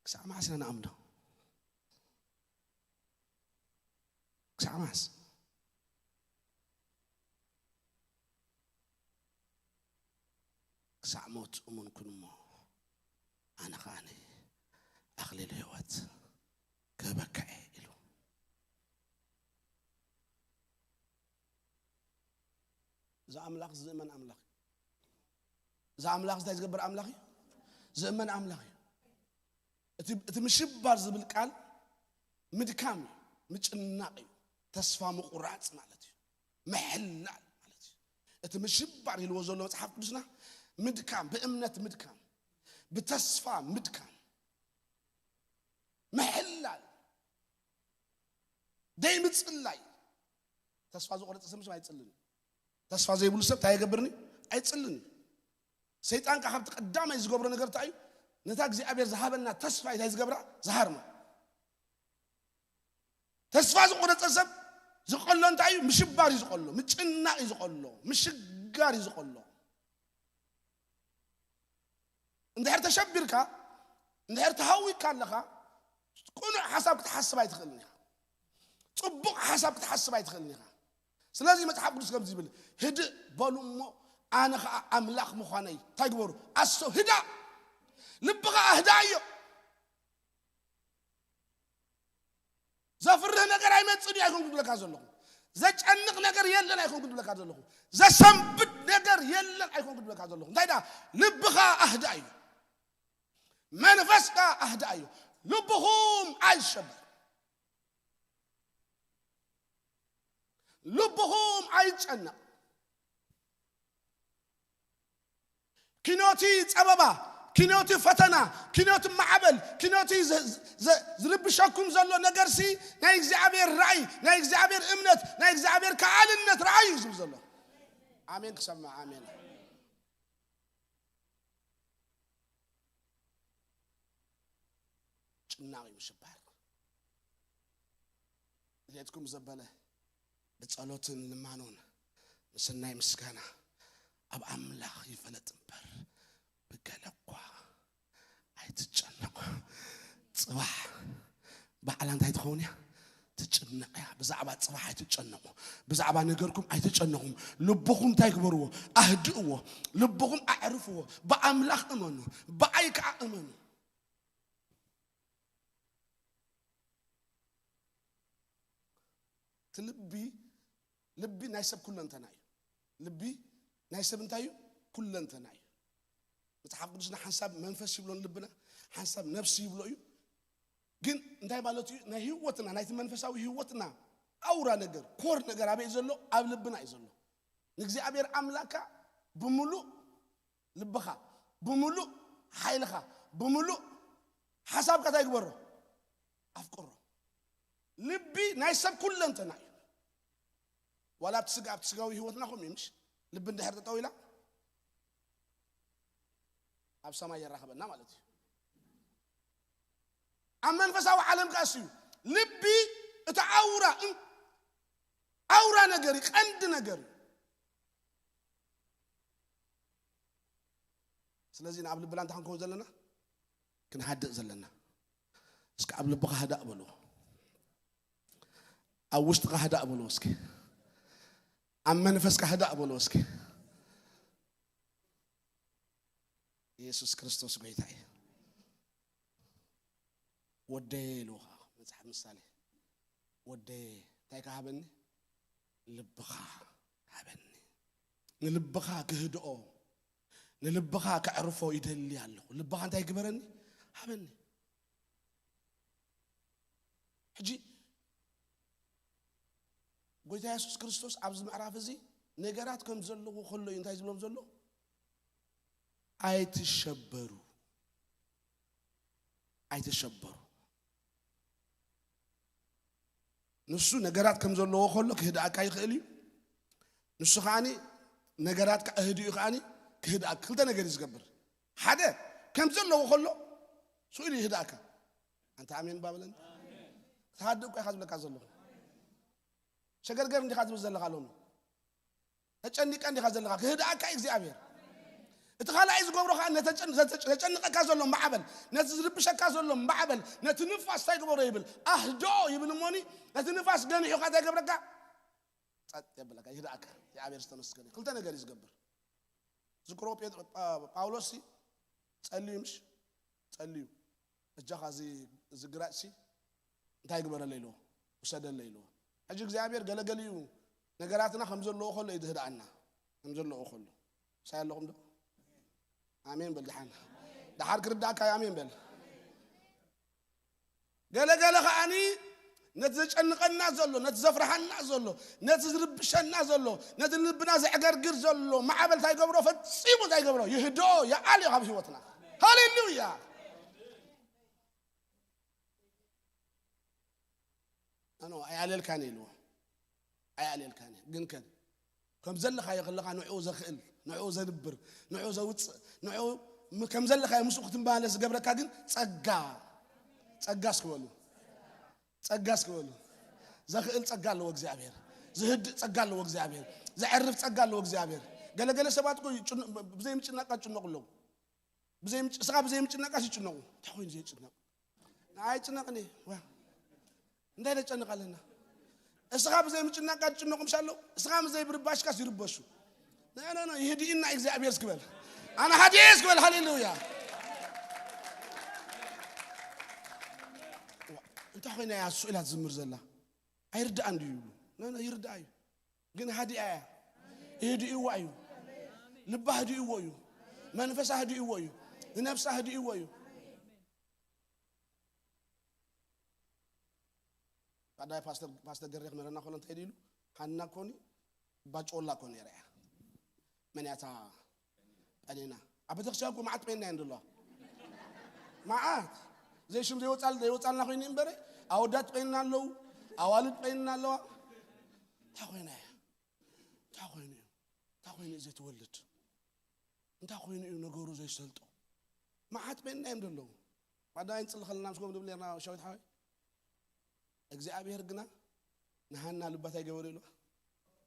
ክሳዕ መዓስ ኢና ንኣምኖ? ክሳዕ መዓስ? ክሳዕ ሞት እሙን ኩን እሞ ኣነ ኸኣ ኣኽሊል ህይወት ክህበካ እየ ኢሉ። እዚ ኣምላኽ ዝእመን ኣምላኽ እዩ። እዚ ኣምላኽ እንታይ ዝገብር ኣምላኽ እዩ? ዝእመን ኣምላኽ እዩ። እቲ እቲ ምሽባር ዝብል ቃል ምድካም እዩ፣ ምጭናቕ እዩ፣ ተስፋ ምቑራጽ ማለት እዩ፣ ምሕላል ማለት እዩ። እቲ ምሽባር ኢልዎ ዘሎ መጽሓፍ ቅዱስና ምድካም፣ ብእምነት ምድካም፣ ብተስፋ ምድካም፣ ምሕላል፣ ደይ ምጽላይ። ተስፋ ዝቖረጸ ሰብ ምሽም ኣይጽልን እዩ። ተስፋ ዘይብሉ ሰብ እንታይ ይገብርኒ? ኣይጽልን እዩ። ሰይጣን ከኣ ካብቲ ቀዳማይ ዝገብሮ ነገር እንታይ እዩ? ነታ እግዚኣብሔር ዝሃበና ተስፋ እንታይ ዝገብራ? ዝሃርማ። ተስፋ ዝቖረጸ ሰብ ዝቐሎ እንታይ እዩ? ምሽባር እዩ ዝቐሎ፣ ምጭናቕ እዩ ዝቐሎ፣ ምሽጋር እዩ ዝቐሎ። እንድሕር ተሸቢርካ፣ እንድሕር ተሃዊካ ኣለኻ፣ ቅኑዕ ሓሳብ ክትሓስብ ኣይትኽእልን ኢኻ። ጽቡቕ ሓሳብ ክትሓስብ ኣይትኽእልን ኢኻ። ስለዚ መጽሓፍ ቅዱስ ከምዚ ይብል፣ "ህድእ በሉ እሞ ኣነ ኸኣ ኣምላኽ ምዃነይ እንታይ ግበሩ? ኣስቶ ህዳ ልብኻ ኣህዳዮ። ዘፍርህ ነገር ኣይመጽእን እዩ ኣይኮንኩ ዝብለካ ዘለኹ። ዘጨንቕ ነገር የለን ኣይኮንኩ ዝብለካ ዘለኹ። ዘሰንብድ ነገር የለን ኣይኮንኩ ዝብለካ ዘለኹ። እንታይ ደኣ? ልብኻ ኣህዳዮ። መንፈስካ ኣህዳዮ። ልብኹም ኣይሸበር። ልብኹም ኣይጨነቕ። ኪኖቲ ጸበባ፣ ኪኖቲ ፈተና፣ ኪኖቲ ማዕበል፣ ኪኖቲ ዘ-፣ ዘ-፣ ዝርብሸኩም ዘሎ ነገርሲ ናይ እግዚኣብሔር ራእይ፣ ናይ እግዚኣብሔር እምነት፣ ናይ እግዚኣብሔር ከኣልነት ራእይ እዩ ዝብል ዘሎ። ኣሜን ክሰምዕ፣ ኣሜን። ጭናቕ እዩ ምሽባር። ድሌትኩም ዘበለ ብጸሎትን ልማኖን ምስናይ ምስጋና ኣብ ኣምላኽ ይፈለጥ እምበር ብገለ እኳ ኣይትጨነቑ። ጽባሕ ባዕላ እንታይ ትኸውን እያ? ትጭነቕ እያ። ብዛዕባ ጽባሕ ኣይትጨነቑ። ብዛዕባ ነገርኩም ኣይትጨነቑም። ልብኹም እንታይ ግበርዎ? ኣህድእዎ። ልብኹም ኣዕርፍዎ። ብኣምላኽ እመኑ። ብኣይ ከኣ እመኑ። እቲ ልቢ፣ ልቢ ናይ ሰብ ኩለንተና እዩ። ልቢ ናይ ሰብ እንታይ እዩ? ኩለንተና እዩ። መጽሓፍ ቅዱስና ሓንሳብ መንፈስ ይብሎ ንልብና፣ ሓንሳብ ነፍሲ ይብሎ እዩ። ግን እንታይ ማለት እዩ? ናይ ህይወትና፣ ናይቲ መንፈሳዊ ህይወትና ኣውራ ነገር፣ ኮር ነገር ኣበይ ዘሎ? ኣብ ልብና እዩ ዘሎ። ንእግዚኣብሔር ኣምላካ ብምሉእ ልብኻ፣ ብምሉእ ሓይልኻ፣ ብምሉእ ሓሳብካ እንታይ ግበሮ? ኣፍቅሮ። ልቢ ናይ ሰብ ኩለንተና እዩ። ዋላ ኣብቲ ስጋ፣ ኣብቲ ስጋዊ ህይወትና ከምኡ እዩ፣ ምሽ? ልቢ እንድሕር ጠጠው ኢላ ኣብ ሰማይ የራኽበና ማለት እዩ። ኣብ መንፈሳዊ ዓለም ከኣስ እዩ። ልቢ እቲ ኣውራ፣ እም-፣ ኣውራ ነገር እዩ፣ ቀንዲ ነገር እዩ። ስለዚ ንኣብ ልብና እንታይ ክንከውን ዘለና? ክንሃድእ ዘለና። እስኪ ኣብ ልብኻ ህዳእ በልዎ። ኣብ ውሽጥኻ ህዳእ በልዎ እስኪ። ኣብ መንፈስካ ህዳእ በልዎ እስኪ። ኢየሱስ ክርስቶስ ጎይታ እዩ። ወደየ ኢልዎ መጽሓፍ ምሳሌ። ወደየ እንታይ ከሃበኒ? ልብኻ ሃበኒ። ንልብኻ ክህድኦ፣ ንልብኻ ከዕርፎ ይደሊ ኣለኹ። ልብኻ እንታይ ግበረኒ? ሃበኒ። ሕጂ ጎይታ የሱስ ክርስቶስ ኣብዚ ምዕራፍ እዚ ነገራት ከም ዘለዎ ከሎ እዩ እንታይ ዝብሎም ዘሎ? ኣይትሸበሩ፣ ኣይትሸበሩ። ንሱ ነገራት ከም ዘለዎ ከሎ ክህድኣካ ይኽእል እዩ። ንሱ ከዓኒ ነገራት ከ-፣ ኣህዲኡ ከዓኒ ክህድኣካ። ክልተ ነገር እዩ ዝገብር። ሓደ፣ ከም ዘለዎ ከሎ ስኡ ኢሉ ይህድኣካ። ኣንታ ኣሜን ባበለኒ። ተሃድእ እኮ ኢኻ ዝብለካ ዘለኹ። ሸገርገር እንዲኻ ዝብል ዘለኻ ሎሚ። ተጨኒቀ እንዲኻ ዘለኻ። ክህድኣካ እዩ እግዚኣብሔር። እቲ ካልኣይ ዝገብሮ ከኣ ነተጨን-፣ ዘተጨ-፣ ዘጨንቀካ ዘሎ ማዕበል፣ ነቲ ዝርብሸካ ዘሎ ማዕበል፣ ነቲ ንፋስ እንታይ ግበሮ ይብል? ኣህድኦ ይብል እሞኒ፣ ነቲ ንፋስ ገኒሑ ከኣ እንታይ ገብረካ? ጸጥ የብለካ፣ ይህድኣካ። እግዚኣብሔር ዝተመስገነ። ክልተ ነገር እዩ ዝገብር። ዝክሮ ጴጥ-፣ ጳ-፣ ጳውሎስ ሲ ጸልዩ ምሽ? ጸልዩ። በጃኻ እዚ፣ እዚ ግራጭ ሲ እንታይ ግበረለይ ኢልዎ? ውሰደለይ ኢልዎ። ሕጂ እግዚኣብሔር ገለገሊኡ ነገራትና ከም ዘለዎ ከሎ እዩ ዝህድኣና። ከም ዘለዎ ከሎ። ምሳይ ኣለኹም ዶ? ኣሜን በል ደሓን። ደሓር ክርዳእካ እዩ፣ ኣሜን በል። ገለገለ ከዓኒ ነቲ ዘጨንቐና ዘሎ፣ ነቲ ዘፍርሃና ዘሎ፣ ነቲ ዝርብሸና ዘሎ፣ ነቲ ልብና ዘዕገርግር ዘሎ ማዕበል እንታይ ገብሮ? ፈጺሙ እንታይ ገብሮ? ይህድኦ፣ ይኣልዮ ካብ ህይወትና። ሃሌሉያ! ኣኖ፣ ኣይኣለልካን ኢልዎ። ኣይኣለልካን እዩ። ግን ከ ከም ዘለኻዮ ከለኻ ንዕኡ ዘኽእል፣ ንዕኡ ዘንብር፣ ንዕኡ ዘውፅእ፣ ንዕኡ ም-፣ ከም ዘለኻዮ ምስኡ ክትመላለስ ዝገብረካ ግን ጸጋ፣ ጸጋ እስኪ በሉ። ጸጋ እስኪ በሉ። ዘኽእል ጸጋ ኣለዎ እግዚኣብሔር። ዝህድእ ጸጋ ኣለዎ እግዚኣብሔር። ዘዕርፍ ጸጋ ኣለዎ እግዚኣብሔር። ገለገለ ሰባት እኮ ይጭነ-፣ ብዘይ ምጭናቕ ይጭነቑ ኣለዉ። ብዘይ ምጭ-፣ እስኻ ብዘይ ምጭናቕ ይጭነቑ። እንታይ ኮይኑ ዘይጭነቕ? ንዓይ ይጭነቕኒ። ዋ። እንታይ ነጨንቕ ኣለና? እስኻ ብዘይ ምጭናቕ ይጭነቑ ምሽ ኣለዉ። እስኻ ብዘይ ምርባሽካስ ይርበሹ። ኖ፣ ኖ፣ ኖ፣ ይህድእና እግዚኣብሔር እስኪ በል። ኣነ ሃዲኤ እስኪ በል። ሃሌሉያ። ዋ፣ እንታይ ኮይና እያ እሱ ኢላ ትዝምር ዘላ? ኣይርድኣን ድዩ ይብሉ? ኖ፣ ኖ፣ ይርድኣ እዩ። ግን ሃዲኣ እያ። ይህድእዋ እዩ። ልባ ህድእዎ እዩ። መንፈሳ ህድእዎ እዩ። ንነብሳ ህድእዎ እዩ። ቀዳይ ፓስተር፣ ፓስተር ገሬ ክመረና ከሎ እንታይ ኢሉ? ሃና ኮኒ ባጮላ ኮኒ ነይራ እያ። መን እያ እታ ጴኔና? ኣብ ቤተክርስትያን እኮ መዓት ጴና እየን ዘለዋ። መዓት። ዘይሽም ዘይወጻል-፣ ዘይወጻልና ኮይኑ እምበረ፣ ኣወዳት ጴና ኣለዉ፣ ኣዋልድ ጴና ኣለዋ። እንታይ ኮይና እያ? እንታይ ኮይኑ እዩ? እንታይ ኮይኑ እዩ ዘይትወልድ? እንታይ ኮይኑ እዩ ነገሩ ዘይሰልጦ? መዓት ጴና እዮም ዘለዉ። ማዳ ኣይንጽሊ ከለና ምስ ጎም ንብል ነርና ሻዊት ሓወይ። እግዚኣብሔር ግና ንሃና ልባ እንታይ ገበሩ ኢልዋ?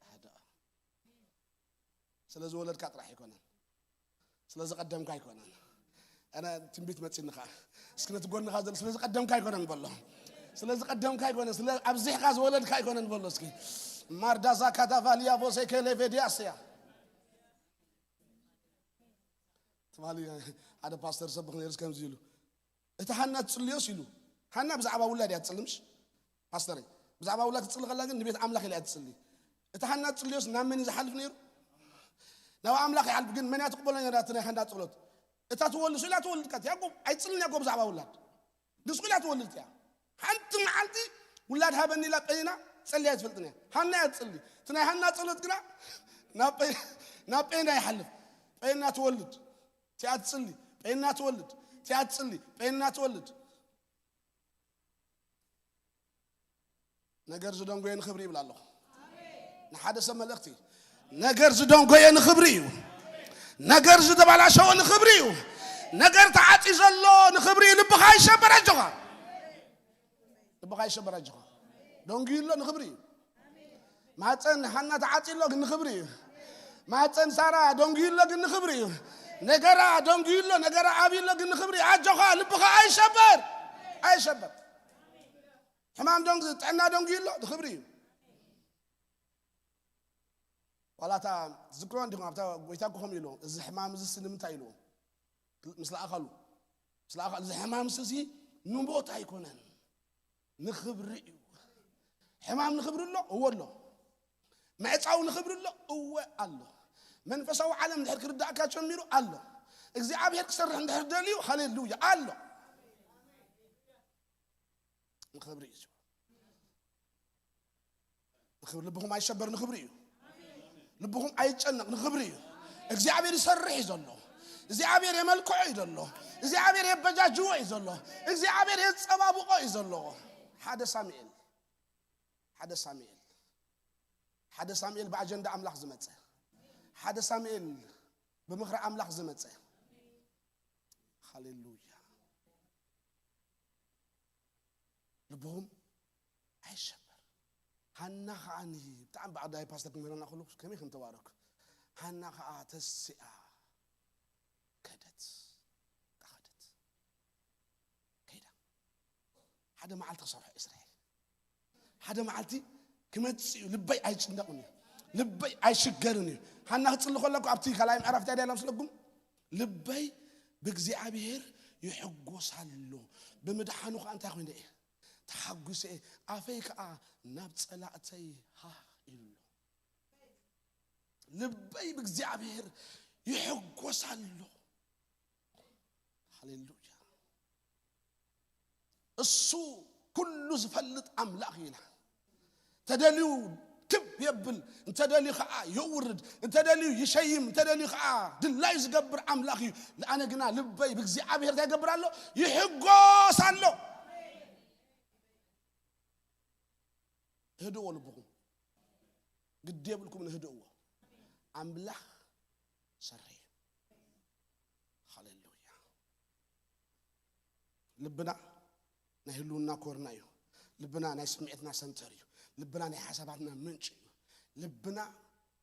ኣህደኣ። ስለ ዝወለድካ ጥራሕ ኣይኮነን። ስለ ዝቐደምካ ኣይኮነን። ኣነ ትንቢት መጺኒ ኸዓ። እስኪ ነቲ ጎንኻ ዘሎ ስለ ዝቐደምካ ኣይኮነን በሎ። ስለ ዝቐደምካ ኣይኮነን፣ ስለ ኣብዚሕካ ዝወለድካ ኣይኮነን በሎ እስኪ። ማርዳዛ ካታቫሊያ ቮሴ ከሌቬዲያስያ። ትማሊ ሓደ ፓስተር ሰብኽ ነይሩስ ከምዚ ኢሉ፣ "እቲ ሃና ትጽልዮስ?" ኢሉ። ሃና ብዛዕባ ውላድ እያ ትጽሊ፣ ምሽ? ፓስተረይ፣ ብዛዕባ ውላድ ትጽሊ ከላ ግን ንቤት ኣምላኽ ኢላ እያ ትጽሊ። "እቲ ሃና ትጽልዮስ ናብ መን እዩ ዝሓልፍ ነይሩ?" ናብ ኣምላኽ ይሓልፍ። ግን መን እያ ትቕበሎ ነይራ እቲ ናይ ሃና ጸሎት? እታ ትወልድ፣ ስኢላ ትወልድ ቀት ያዕቆብ ኣይትጽልን ያዕቆብ ብዛዕባ ውላድ። ንስኩላ ትወልድ እያ። ሓንቲ መዓልቲ ውላድ ሃበኒ ኢላ ጴና ጸልያ ኣይትፈልጥን እያ። ሃና እያ ትጽሊ። እቲ ናይ ሃና ጸሎት ግና ናብ ጴ-፣ ናብ ጴና ይሓልፍ። ጴና ትወልድ፣ እቲኣ ትጽሊ፣ ጴና ትወልድ፣ እቲኣ ትጽሊ፣ ጴና ትወልድ። ነገር ዝደንጎየ ንኽብሪ ይብል ኣለኹ። ንሓደ ሰብ መልእኽቲ፣ ነገር ዝደንጎየ ንኽብሪ እዩ። ነገር ዝተባላሸወ ንኽብሪ እዩ። ነገር ተዓጺ ዘሎ ንኽብሪ እዩ። ልብኻ ኣይሸበር፣ ኣጆኻ። ልብኻ ኣይሸበር፣ ኣጆኻ። ደንጉዩ ኣሎ፣ ንኽብሪ እዩ። ማፀን ሃና ተዓጺ ኣሎ፣ ግን ንኽብሪ እዩ። ማፀን ሳራ ደንጉዩ ኣሎ፣ ግን ንኽብሪ እዩ። ነገራ ደንጉዩ ኣሎ፣ ነገራ ዓብዩ ኣሎ፣ ግን ንኽብሪ እዩ። ኣጆኻ፣ ልብኻ ኣይሸበር፣ ኣይሸበር። ሕማም ደንጉ-፣ ጥዕና ደንጉዩ ኣሎ፣ ንኽብሪ እዩ። ዋላ እታ ትዝክሮ እንዲኹም ኣብታ ጎይታ እኮ ከምኡ ኢልዎም፣ "እዚ ሕማም እዚስ ንምንታይ?" ኢልዎም። ምስ ለኣኸሉ፣ ምስ ለኣኸሉ፣ "እዚ ሕማምስ እዚ ንሞት ኣይኮነን፣ ንኽብሪ እዩ።" ሕማም ንኽብሪ ኣሎ? እወ ኣሎ። ምዕጻው ንኽብሪ ኣሎ? እወ ኣሎ። መንፈሳዊ ዓለም እንድሕር ክርዳእካ ጀሚሩ ኣሎ። እግዚኣብሔር ክሰርሕ እንድሕር ደልዩ፣ ሃሌሉያ፣ ኣሎ። ንኽብሪ እዩ። ንኽብሪ፣ ልብኹም ኣይሸበር፣ ንኽብሪ እዩ። ልብኹም ኣይጨነቕ፣ ንኽብሪ እዩ። እግዚኣብሔር ይሰርሕ እዩ ዘሎ። እግዚኣብሔር የመልክዖ እዩ ዘሎ። እግዚኣብሔር የበጃጅዎ እዩ ዘሎ። እግዚኣብሔር የጸባብቖ እዩ ዘሎ። ሓደ ሳሙኤል፣ ሓደ ሳሙኤል፣ ሓደ ሳሙኤል ብኣጀንዳ ኣምላኽ ዝመጸ፣ ሓደ ሳሙኤል ብምኽሪ ኣምላኽ ዝመጸ። ሃሌሉያ። ልብኹም ኣይሸበር። ሃና ከዓኒ ብጣዕሚ ብኣዳይ ፓስተር ክምህረና ከሎ ከመይ ከም ተባረኩ። ሃና ከኣ ተሲኣ ከደት፣ ከደት፣ ከይዳ። ሓደ መዓልቲ ክሰርሖ እየ ስርሐይ። ሓደ መዓልቲ ክመጽእ እዩ። ልበይ ኣይጭነቕን እዩ። ልበይ ኣይሽገርን እዩ። ሃና ክጽሊ ከለኩ ኣብቲ ካልኣይ ምዕራፍ እንታይ ደላ ምስለኩም? ልበይ ብእግዚኣብሔር ይሕጎስ ኣሎ። ብምድሓኑ ከኣ እንታይ ኮይነ እየ? ተሓጒሰ እየ። ኣፈይ ከኣ ናብ ጸላእተይ ሃህ ኢሉ ኣሎ። ልበይ ብእግዚኣብሔር ይሕጎስ ኣሎ። ሃሌሉያ። እሱ ኩሉ ዝፈልጥ ኣምላኽ እዩ ኢላ። ተደልዩ ክብ የብል፣ እንተደልዩ ከዓ የውርድ፣ እንተደልዩ ይሸይም፣ እንተደልዩ ከዓ ድላዩ ዝገብር ኣምላኽ እዩ። ኣነ ግና ልበይ ብእግዚኣብሔር እንታይ ይገብር ኣሎ? ይሕጎስ ኣሎ። ህድዎ ልብኹም፣ ግዲ የብልኩም፣ ንህድዎ። ኣምላኽ ሰሪ። ሃሌሉያ። ልብና ናይ ህልውና ኮርና እዩ። ልብና ናይ ስምዒትና ሰንተር እዩ። ልብና ናይ ሓሳባትና ምንጭ እዩ። ልብና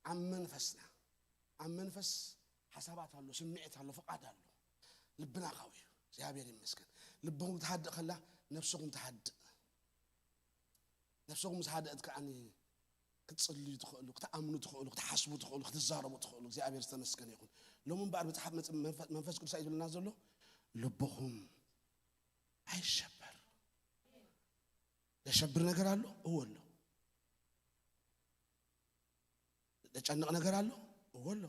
ኣብ መንፈስና፣ ኣብ መንፈስ ሓሳባት ኣሎ፣ ስምዒት ኣሎ፣ ፍቓድ ኣሎ። ልብና ካብኡ እዩ። እግዚኣብሔር ይመስገን። ልብኹም ትሃድእ ከላ ነፍስኹም ትሃድእ። ነፍስኹም ምስ ሃደእት ከዓኒ ክትጽልዩ ትኽእሉ፣ ክትኣምኑ ትኽእሉ፣ ክትሓስቡ ትኽእሉ፣ ክትዛረቡ ትኽእሉ። እግዚኣብሔር ዝተመስገነ ይኹን። ሎሚ እምበኣር መጽሓፍ መጽ-፣ መንፈ-፣ መንፈስ ቅዱስ እዩ ዝብለና ዘሎ፣ ልብኹም ኣይሸበር። ዘሸብር ነገር ኣሎ? እወ ኣሎ። ዘጨንቕ ነገር ኣሎ? እወ ኣሎ።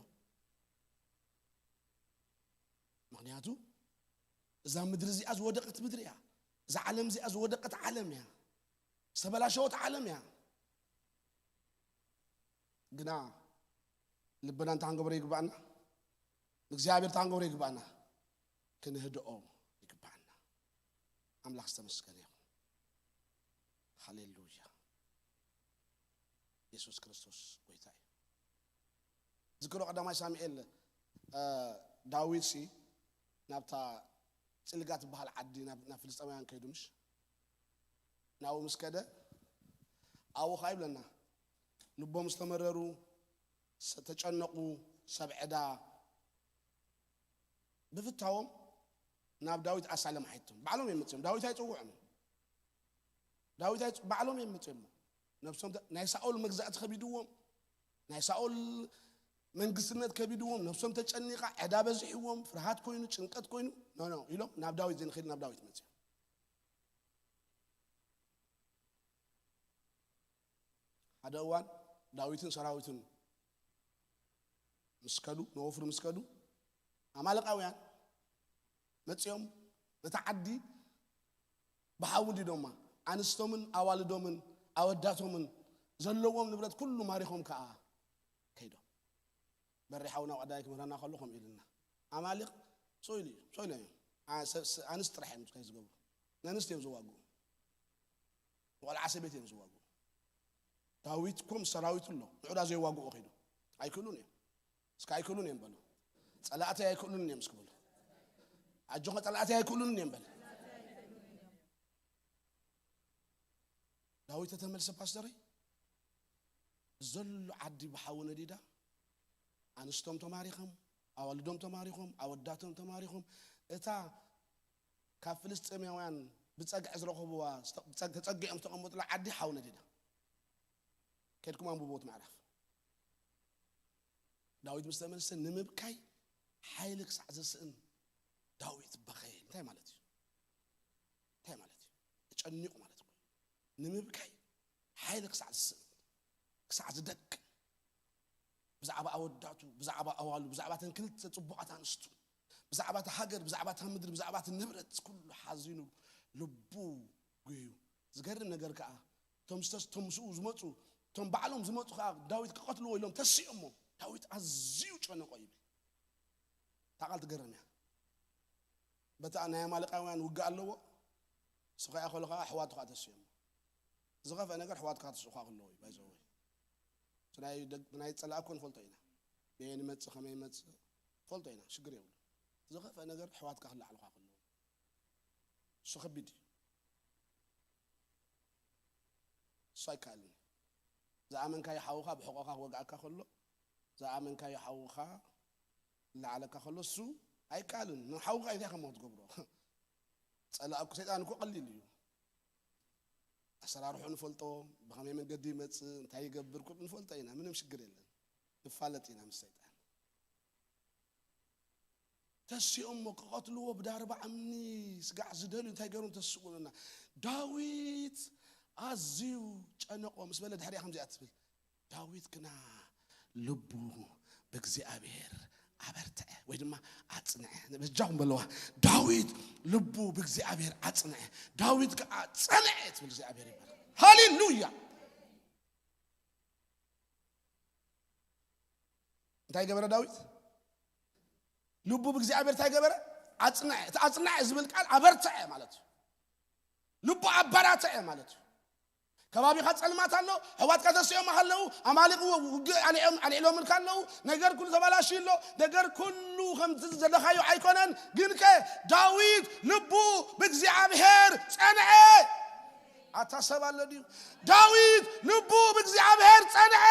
ምኽንያቱ እዛ ምድሪ እዚኣ ዝወደቐት ምድሪ እያ። እዛ ዓለም እዚኣ ዝወደቐት ዓለም እያ። ዝተበላሸወት ዓለም እያ። ግና ልብና እንታይ ክንገብሮ ይግባኣና? ንእግዚኣብሔር እንታይ ክንገብሮ ይግባኣና? ክንህድኦ ይግባኣና። ኣምላኽ ዝተመስገነ ይኹን። ሃሌሉያ። የሱስ ክርስቶስ ጎይታ እዩ። ዝክሮ ቀዳማይ ሳሙኤል፣ እ፣ ዳዊት ሲ ናብታ ጽልጋ ትበሃል ዓዲ ናብ፣ ናብ ፍልስጤማውያን ከይዱ ምሽ? ናብኡ ምስ ከደ ኣብኡ ኸኣ ይብለና፣ ልቦም ዝተመረሩ፣ ሰ-፣ ተጨነቑ፣ ሰብ ዕዳ ብፍታዎም ናብ ዳዊት ኣሳልም ሓይቶም። ባዕሎም እዮም መጽዮም። ዳዊት ኣይጽውዖም። ዳዊት ኣይጽ-፣ ባዕሎም እዮም መጽዮሞ። ነብሶም ተ-፣ ናይ ሳኦል መግዛእቲ ከቢድዎም፣ ናይ ሳኦል መንግስትነት ከቢድዎም፣ ነብሶም ተጨኒቓ፣ ዕዳ በዚሕዎም፣ ፍርሃት ኮይኑ፣ ጭንቀት ኮይኑ፣ ኖ፣ ኖ ኢሎም ናብ ዳዊት ዘይንኸይድ ናብ ዳዊት መጽዮም። ሓደ እዋን ዳዊትን ሰራዊቱን ምስ ከዱ፣ ንወፍሪ ምስ ከዱ፣ ኣማልቃውያን መጺኦም ነታ ዓዲ ብሓዊ እንዲዶማ፣ ኣንስቶምን ኣዋልዶምን ኣወዳቶምን ዘለዎም ንብረት ኩሉ ማሪኾም ከኣ ከይዶም። በሪ ሓውና ቀዳይ ክምህረና ከሎ ከምኡ ኢሉና። ኣማሊቕ ስቕ ኢሉ እዩ፣ ስቕ ኢሎም እዮም። ኣ-፣ ሰ-፣ ሰ-፣ ኣንስቲ ጥራሕ እዮም ዝገብሩ። ንኣንስቲ እዮም ዝዋግኡ። ቆልዓ ሰበይቲ እዮም ዝዋግኡ። ዳዊት እኮ ምስ ሰራዊቱ ኣሎ። ንዑ ዳ ዘይዋግኡ ከይዱ። ኣይክእሉን እዮም። እስከ ኣይክእሉን እዮም በሉ። ጸላእተይ ኣይክእሉን እዮም እስኪ በሉ። ኣጆኻ ጸላእተይ ኣይክእሉን እዮም በል። ዳዊት ተተመልሰ ፓስተረይ፣ ዘሎ ዓዲ ብሓዊ ነዲዳ፣ ኣንስቶም ተማሪኾም፣ ኣዋልዶም ተማሪኾም፣ ኣወዳቶም ተማሪኾም፣ እታ ካብ ፍልስጤማውያን ብጸግዒ ዝረኸብዋ፣ ዝተ-፣ ብጸግ-፣ ተጸጊዖም ዝተቐመጡላ ዓዲ ሓዊ ነዲዳ። ከድኩም ኣንብቦት ምዕራፍ። ዳዊት ምስ ተመልሰ ንምብካይ ሓይሊ ክሳዕ ዘስእን ዳዊት በኸየ። እንታይ ማለት እዩ? እንታይ ማለት እዩ? ተጨኒቑ ማለት እኮ እዩ። ንምብካይ ሓይሊ ክሳዕ ዝስእን፣ ክሳዕ ዝደቅ። ብዛዕባ ኣወዳቱ፣ ብዛዕባ ኣዋሉ፣ ብዛዕባ ተን ክልተ ጽቡቓት ኣንስቱ፣ ብዛዕባ እታ ሃገር፣ ብዛዕባ እታ ምድሪ፣ ብዛዕባ እቲ ንብረት ኩሉ ሓዚኑ ልቡ ጉዩ። ዝገርም ነገር ከኣ እቶም ዝተስ-፣ እቶም ምስኡ ዝመጹ፣ እቶም ባዕሎም ዝመጹ ከኣ ዳዊት ክቐትልዎ ኢሎም ተሲኦሞ። ዳዊት ኣዝዩ ጨነቆ ይብል። እታ ቃል ትገርም እያ። በታ ናይ ኣማሌቃውያን ውግእ ኣለዎ። ንሱ ከኣ ከሎ ከኣ ኣሕዋቱ ከኣ ተሲኦሞ። ዝኸፍአ ነገር ኣሕዋትካ ተስእኳ ከለዉ እዩ፣ ባይዘወይ። እቲ ናይ ደግ-፣ ናይ ጸላእኮ ንፈልጦ ኢና። በየን ይመጽእ፣ ከመይ ይመጽእ ንፈልጦ ኢና፣ ሽግር የብሉ። ዝኸፍአ ነገር ኣሕዋትካ ክለዓልኳ ከለዉ። እሱ ከቢድ እዩ። እሱ ኣይከኣልን እዩ። ዝኣመንካዮ ሓውኻ ብሕቖኻ ክወግኣካ ከሎ፣ ዝኣመንካዮ ሓውኻ ክለዓለካ ከሎ፣ እሱ ኣይከኣልን። ንሓውኻ እንታይ ከም ትገብሮ? ጸላእኩ ሰይጣን እኮ ቀሊል እዩ። ኣሰራርሑ ንፈልጦ፣ ብኸመይ መንገዲ ይመጽእ፣ እንታይ ይገብር፣ ኩሉ ንፈልጦ ኢና። ምንም ሽግር የለን። ንፋለጥ ኢና ምስ ሰይጣን። ተሲኦሞ ክቐትልዎ ብዳርባ እምኒ ስጋዕ ዝደልዩ እንታይ ገይሮም ተስእዎ ኢሉና። ዳዊት ኣዝዩ ጨነቆ ምስ በለ ድሕሪኣ ከምዚኣ ትብል፣ ዳዊት ግና ልቡ ብእግዚኣብሔር ኣበርትዐ ወይ ድማ ኣጽንዐ። በጃኹም በለዋ፣ ዳዊት ልቡ ብእግዚኣብሔር ኣጽንዐ። ዳዊት ከኣ ጸንዐ ትብል እግዚኣብሔር ይባል። ሃሌሉያ! እንታይ ገበረ ዳዊት? ልቡ ብእግዚኣብሔር እንታይ ገበረ? ኣጽንዐ። እቲ ኣጽንዐ ዝብል ቃል ኣበርትዐ ማለት እዩ። ልቡ ኣበራትዐ ማለት እዩ። ከባቢኻ ጸልማት ኣሎ፣ ኣሕዋትካ ተሲኦም ኣለዉ፣ ኣማሊቕ ውግእ ኣልዒሎም፣ ኣልዒሎምልካ ኣለዉ፣ ነገር ኩሉ ተበላሽዩ ኣሎ፣ ነገር ኩሉ ከምቲ ዝደለኻዮ ኣይኮነን። ግንከ ዳዊት ልቡ ብእግዚኣብሔር ጸንዐ። ኣታ ሰብ ኣሎ ድዩ? ዳዊት ልቡ ብእግዚኣብሔር ጸንዐ።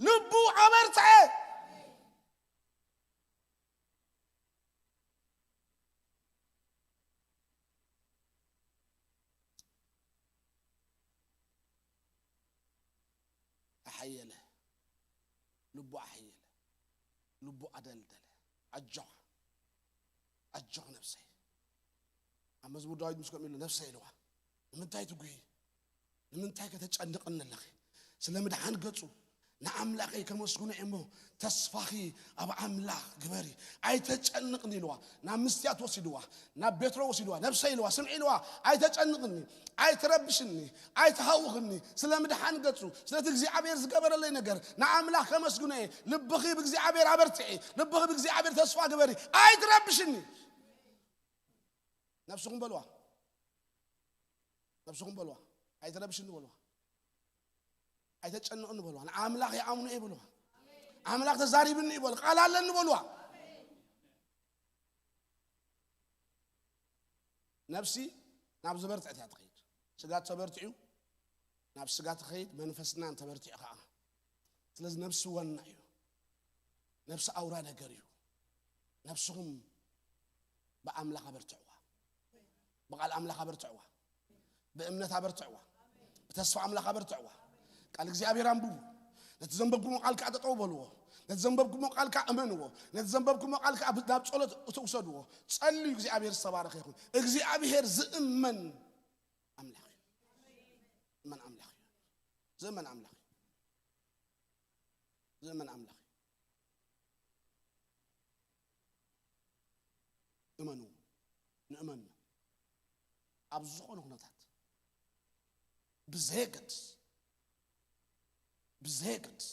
ልቡ ኣበርትዐ። ኣሓየለ፣ ልቡ ኣሓየለ፣ ልቡ ኣደልደለ። ኣጆኻ፣ ኣጆኽ ነብሰይ። ኣብ መዝሙር ዳዊት ምስ ከምኡ ኢሉ፣ ነብሰይ ኢልዋ፣ ንምንታይ ትጉሂ? ንምንታይ ከተጨንቕኒ ኣለኺ? ስለ ምድሓን ገጹ ንኣምላኸይ ከመስግኖ እየ እሞ፣ ተስፋኺ ኣብ ኣምላኽ ግበሪ። ኣይተጨንቕኒ ኢልዋ። ናብ ምስትያት ወሲድዋ፣ ናብ ቤትሮ ወሲድዋ፣ ነብሰይ ኢልዋ፣ ስምዒ ኢልዋ፣ ኣይተጨንቕኒ፣ ኣይትረብሽኒ፣ ኣይትሃውኽኒ። ስለ ምድሓን ገጹ፣ ስለቲ እግዚኣብሔር ዝገበረለይ ነገር ንኣምላኽ ከመስግኖ እየ። ልብኺ ብእግዚኣብሔር ኣበርትዒ፣ ልብኺ ብእግዚኣብሔር ተስፋ ግበሪ፣ ኣይትረብሽኒ። ነብስኹም በልዋ፣ ነብስኹም በልዋ፣ ኣይትረብሽኒ በልዋ፣ ኣይተጨንቕኒ በልዋ። ንኣምላኽ ይኣምኖ እየ በልዋ። ኣምላኽ ተዛሪብኒ እዩ በሉ፣ ቃል ኣለኒ በልዋ። ነብሲ ናብ ዝበርትዐት እያ ትኸይድ። ስጋ ተበርቲዑ ናብ ስጋ ትኸይድ፣ መንፈስና እንተበርቲዑ ከዓ። ስለዚ ነብሲ ዋና እዩ። ነብሲ ኣውራ ነገር እዩ። ነብስኹም ብኣምላኽ ኣበርትዕዋ። ብቓል ኣምላኽ ኣበርትዕዋ። ብእምነት ኣበርትዕዋ። ብተስፋ ኣምላኽ ኣበርትዕዋ። ቃል እግዚኣብሔር ኣንብቡ። ነቲ ዘንበብኩሞ ቃል ከዓ ጠጠው በልዎ። ነቲ ዘንበብኩሞ ቃል ከዓ እመንዎ። ነቲ ዘንበብኩሞ ቃል ከዓ ናብ ጸሎት እትውሰድዎ። ጸልዩ፣ እግዚኣብሔር ዝተባረኸ ይኹን። እግዚኣብሔር ዝእመን ኣምላኽ እዩ። እመን ኣምላኽ እዩ። ዝእመን ኣምላኽ እዩ። ዝእመን ኣምላኽ እዩ። እመኑ፣ ንእመኑ። ኣብ ዝኾነ ኩነታት ብዘየገድስ፣ ብዘየገድስ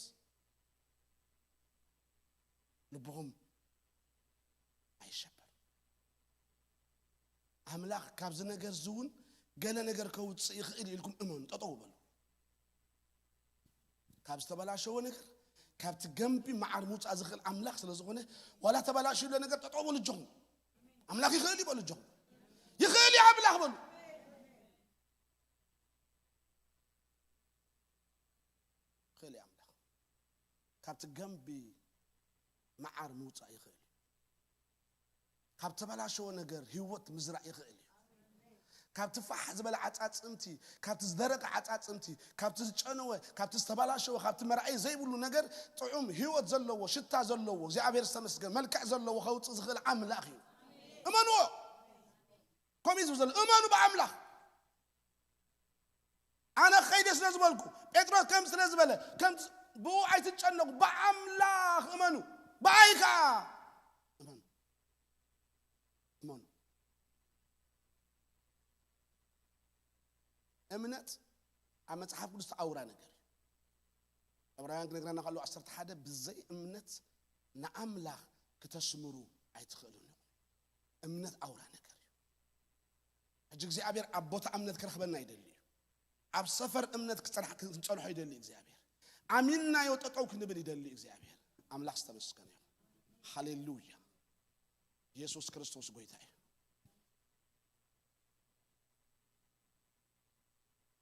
ልብኹም ኣይሸበር። ኣምላኽ ካብዚ ነገር እዚ እውን ገለ ነገር ከውፅእ ይኽእል እዩ ኢልኩም እመኑ፣ ጠጠው በሉ። ካብ ዝተበላሸወ ነገር፣ ካብቲ ገንቢ መዓር ምውፃእ ዝኽእል ኣምላኽ ስለ ዝኾነ፣ ዋላ ተበላሽዩ ዘሎ ነገር ጠጠው በሉ እጆኹም። ኣምላኽ ይኽእል እዩ በሉ እጆኹም። ይኽእል እዩ ኣምላኽ በሉ። ይኽእል እዩ ኣምላኽ። ካብቲ ገንቢ መዓር ምውፃእ ይኽእል እዩ። ካብ ተበላሸወ ነገር ህይወት ምዝራእ ይኽእል እዩ። ካብቲ ፋሕ ዝበለ ዓጻጽምቲ፣ ካብቲ ዝደረቀ ዓጻጽምቲ፣ ካብቲ ዝጨነወ፣ ካብቲ ዝተበላሸወ፣ ካብቲ መርኣይ ዘይብሉ ነገር ጥዑም ህይወት ዘለዎ፣ ሽታ ዘለዎ፣ እግዚኣብሔር ዝተመስገን መልክዕ ዘለዎ ከውፅእ ዝኽእል ኣምላኽ እዩ። እመንዎ። ከምኡ እዩ ዝብል ዘሎ፣ እመኑ ብኣምላኽ። ኣነ ኸይደ ስለ ዝበልኩ፣ ጴጥሮስ ከም ስለ ዝበለ፣ ከም ብኡ ኣይትጨነቁ፣ ብኣምላኽ እመኑ፣ ብኣይ ከዓ እመኑ። እመኑ። እምነት ኣብ መጽሓፍ ቅዱስ ተኣውራ ነገር እዩ። ዕብራውያን ክነግረና ከሎ ዓሰርተ ሓደ፣ ብዘይ እምነት ንኣምላኽ ክተስምሩ ኣይትኽእሉን ኢኹም። እምነት ኣውራ ነገር እዩ። ሕጂ እግዚኣብሔር ኣብ ቦታ እምነት ክረኽበና ይደሊ እዩ። ኣብ ሰፈር እምነት ክጸንሕ-፣ ክንጸንሖ ይደሊ እግዚኣብሔር። ኣሚንናዮ ጠጠው ክንብል ይደሊ እግዚኣብሔር። ኣምላኽ ዝተመስገነ ይኹን። ሃሌሉያ። ኢየሱስ ክርስቶስ ጎይታ እዩ።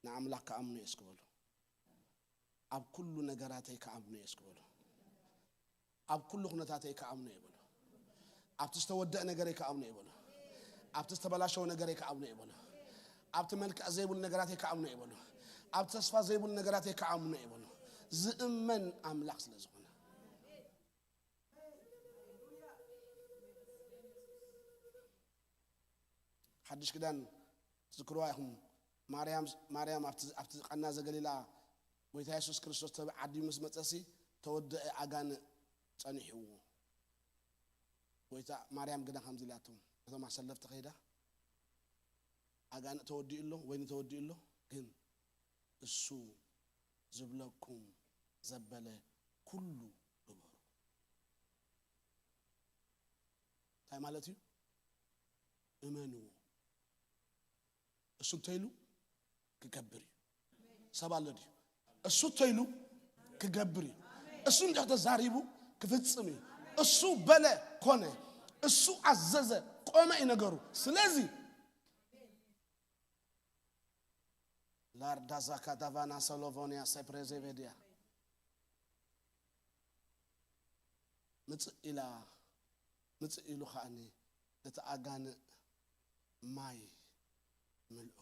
ንኣምላኽ ክኣምኖ እየ እስኪ በሉ። ኣብ ኩሉ ነገራተይ ክኣምኖ እየ እስኪ በሉ። ኣብ ኩሉ ኩነታተይ ክኣምኖ እየ በሉ። ኣብቲ ዝተወደአ ነገረይ ክኣምኖ እየ በሉ። ኣብቲ ዝተበላሸወ ነገረይ ክኣምኖ እየ በሉ። ኣብቲ መልክዕ ዘይብሉ ነገራተይ ክኣምኖ እየ በሉ። ኣብ ተስፋ ዘይብሉ ነገራተይ ክኣምኖ እየ በሉ። ዝእመን ኣምላኽ ስለ ዝኾነ። ሓድሽ ኪዳን ትዝክርዋ ኢኹም። ማርያም፣ ማርያም ኣብቲ፣ ኣብቲ ቃና ዘገሊላ ጎይታ የሱስ ክርስቶስ ተብ-፣ ዓዲሙ ምስ መጸሲ ተወደአ ኣጋንእ ጸኒሕዎ። ጎይታ፣ ማርያም ግና ከምዚ ኢላቶም፣ እቶም ኣሰለፍቲ ከይዳ፣ ኣጋንእ ተወዲኡ ኣሎ፣ ወይኒ ተወዲኡ ኣሎ፣ ግን እሱ ዝብለኩም ዘበለ ኩሉ ግበሩ። እንታይ ማለት እዩ? እመንዎ። እሱ እንተይሉ ክገብር እዩ። ሰብ ኣሎ ድዩ? እሱ እንተይሉ ክገብር እዩ። እሱ እንድሕር ተዛሪቡ ክፍጽም እዩ። እሱ በለ ኮነ። እሱ ኣዘዘ ቆመ እዩ ነገሩ። ስለዚ ላርዳዛካ ዳቫና ሰሎቮንያ ሰፕሬዜቬድያ ምጽእ ኢላ፣ ምጽእ ኢሉ ከኣኒ ነቲ ኣጋንእ ማይ ምልእዎ።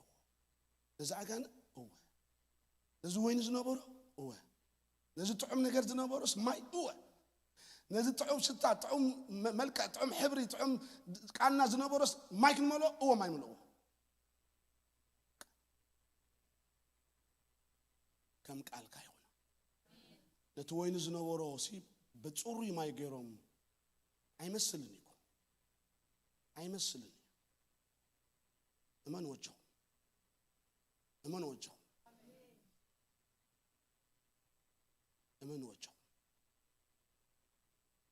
ነዚ ኣጋንእ እወ። ነዚ ወይኒ ዝነበሮ እወ። ነዚ ጥዑም ነገር ዝነበሮስ ማይ እወ። ነዚ ጥዑም ሽታ፣ ጥዑም መ-፣ መልክዕ፣ ጥዑም ሕብሪ፣ ጥዑም ቃና ዝነበሮስ ማይ ክንመልኦ እወ፣ ማይ ምልእዎ። ከም ቃልካ ይኹን። ነቲ ወይኒ ዝነበሮ ሲ ብጽሩይ ማይ ገይሮም ኣይመስልን እዩ እኮ። ኣይመስልን እዩ። እመን ወጆኹም። እመን ወጆኹም። እመን ወጆኹም።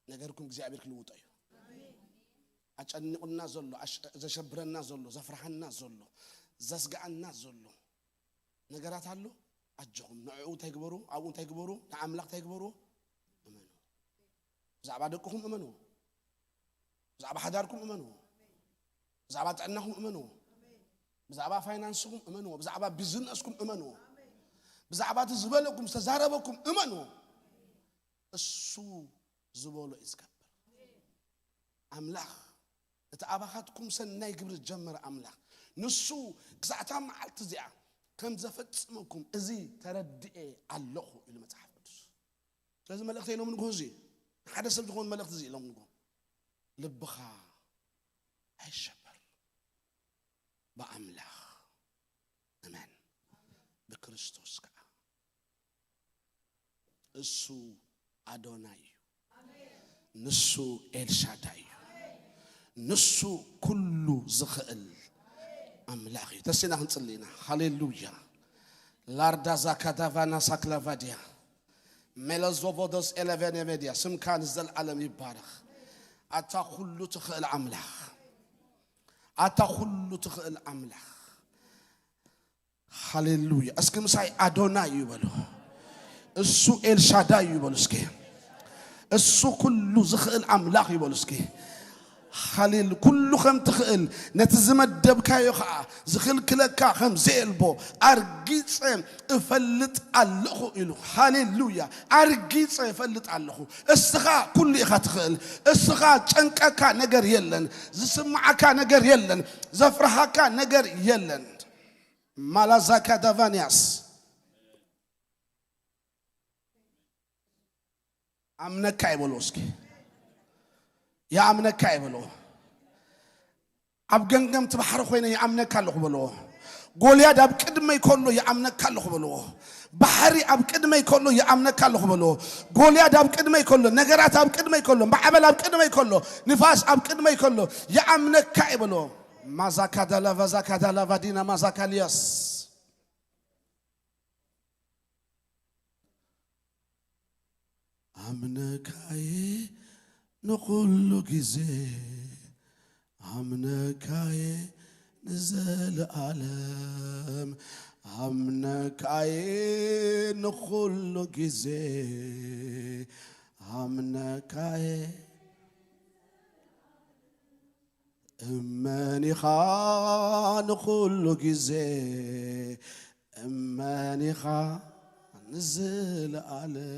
ነገርኩም እግዚኣብሔር ክልውጦ እዩ። ኣጨኒቑና ዘሎ፣ ኣሽ-፣ ዘሸብረና ዘሎ፣ ዘፍርሃና ዘሎ፣ ዘስግኣና ዘሎ ነገራት ኣሎ። ኣጆኹም፣ ንዕኡ እንታይ ግበሩ? ኣብኡ እንታይ ግበሩ? ንኣምላኽ እንታይ ግበሩ? እመኑ። ብዛዕባ ደቅኹም እመኑ። ብዛዕባ ሓዳርኩም እመኑ። ብዛዕባ ጥዕናኹም እመኑ። ብዛዕባ ፋይናንስኹም እመኑ። ብዛዕባ ቢዝነስኩም እመኑ። ብዛዕባ እቲ ዝበለኩም፣ ዝተዛረበኩም እመኑ። እሱ ዝበሎ እዩ ዝገብር። ኣምላኽ፣ እቲ ኣባኻትኩም ሰናይ ግብሪ ዝጀመረ ኣምላኽ፣ ንሱ ክሳዕ እታ መዓልቲ እዚኣ ከም ዘፈጽመኩም እዚ ተረድኤ ኣለኹ ኢሉ መጽሓፍ ቅዱስ። ስለዚ መልእኽተይ ሎም ንግሆ እዚ፣ ሓደ ሰብ ዝኾን መልእኽቲ እዚ ሎም ንግሆ፣ ልብኻ ኣይሸበር፣ ብኣምላኽ እመን፣ ብክርስቶስ ከዓ። እሱ ኣዶናይ እዩ። ንሱ ኤልሻዳይ እዩ። ንሱ ኩሉ ዝኽእል ኣምላኽ እዩ። ተሲና ክንጽሊ ኢና። ሃሌሉያ። ላርዳ ዛካዳቫና ሳክላቫድያ ሜለዞቮዶስ ኤለቬኔቬድያ፣ ስምካ ንዘለዓለም ይባረኽ። ኣታ ኩሉ ትኽእል ኣምላኽ፣ ኣታ ኩሉ ትኽእል ኣምላኽ። ሃሌሉያ። እስኪ ምሳይ ኣዶናይ እዩ በሉ። እሱ ኤልሻዳይ እዩ በሉ እስኪ። እሱ ኩሉ ዝኽእል ኣምላኽ እዩ በሉ እስኪ። ሃሌሉ-፣ ኩሉ ከም ትኽእል፣ ነቲ ዝመደብካዮ ኸዓ ዝኽልክለካ ከም ዘየልቦ ኣርጊጸ እፈልጥ ኣለኹ ኢሉ። ሃሌሉያ። ኣርጊጸ እፈልጥ ኣለኹ። እስኻ ኩሉ ኢኻ ትኽእል። እስኻ ጨንቀካ ነገር የለን። ዝስምዓካ ነገር የለን። ዘፍርሃካ ነገር የለን። ማላዛካ ዳቫንያስ ኣምነካ ይበሎ እስኪ። ይኣምነካ ይበሎ። ኣብ ገምገም እቲ ባሕሪ ኮይነ ይኣምነካ ኣለኹ በሎ። ጎልያድ ኣብ ቅድመይ ከሎ ይኣምነካ ኣለኹ በሎ። ባሕሪ ኣብ ቅድመይ ከሎ ይኣምነካ ኣለኹ በልዎ። ጎልያድ ኣብ ቅድመይ ከሎ፣ ነገራት ኣብ ቅድመይ ከሎ፣ ማዕበል ኣብ ቅድመይ ከሎ፣ ንፋስ ኣብ ቅድመይ ከሎ ይኣምነካ እየ በልዎ። ማዛካዳላ ቫዛካዳላ ቫዲና ማዛካልያስ። ኣምነካየ ንኹሉ ግዜ፣ ኣምነካየ ንዘለኣለም፣ ኣምነካየ ንኹሉ ግዜ፣ ኣምነካየ እመን ኢኻ ንኹሉ ግዜ፣ እመን ኢኻ ንዘለኣለም።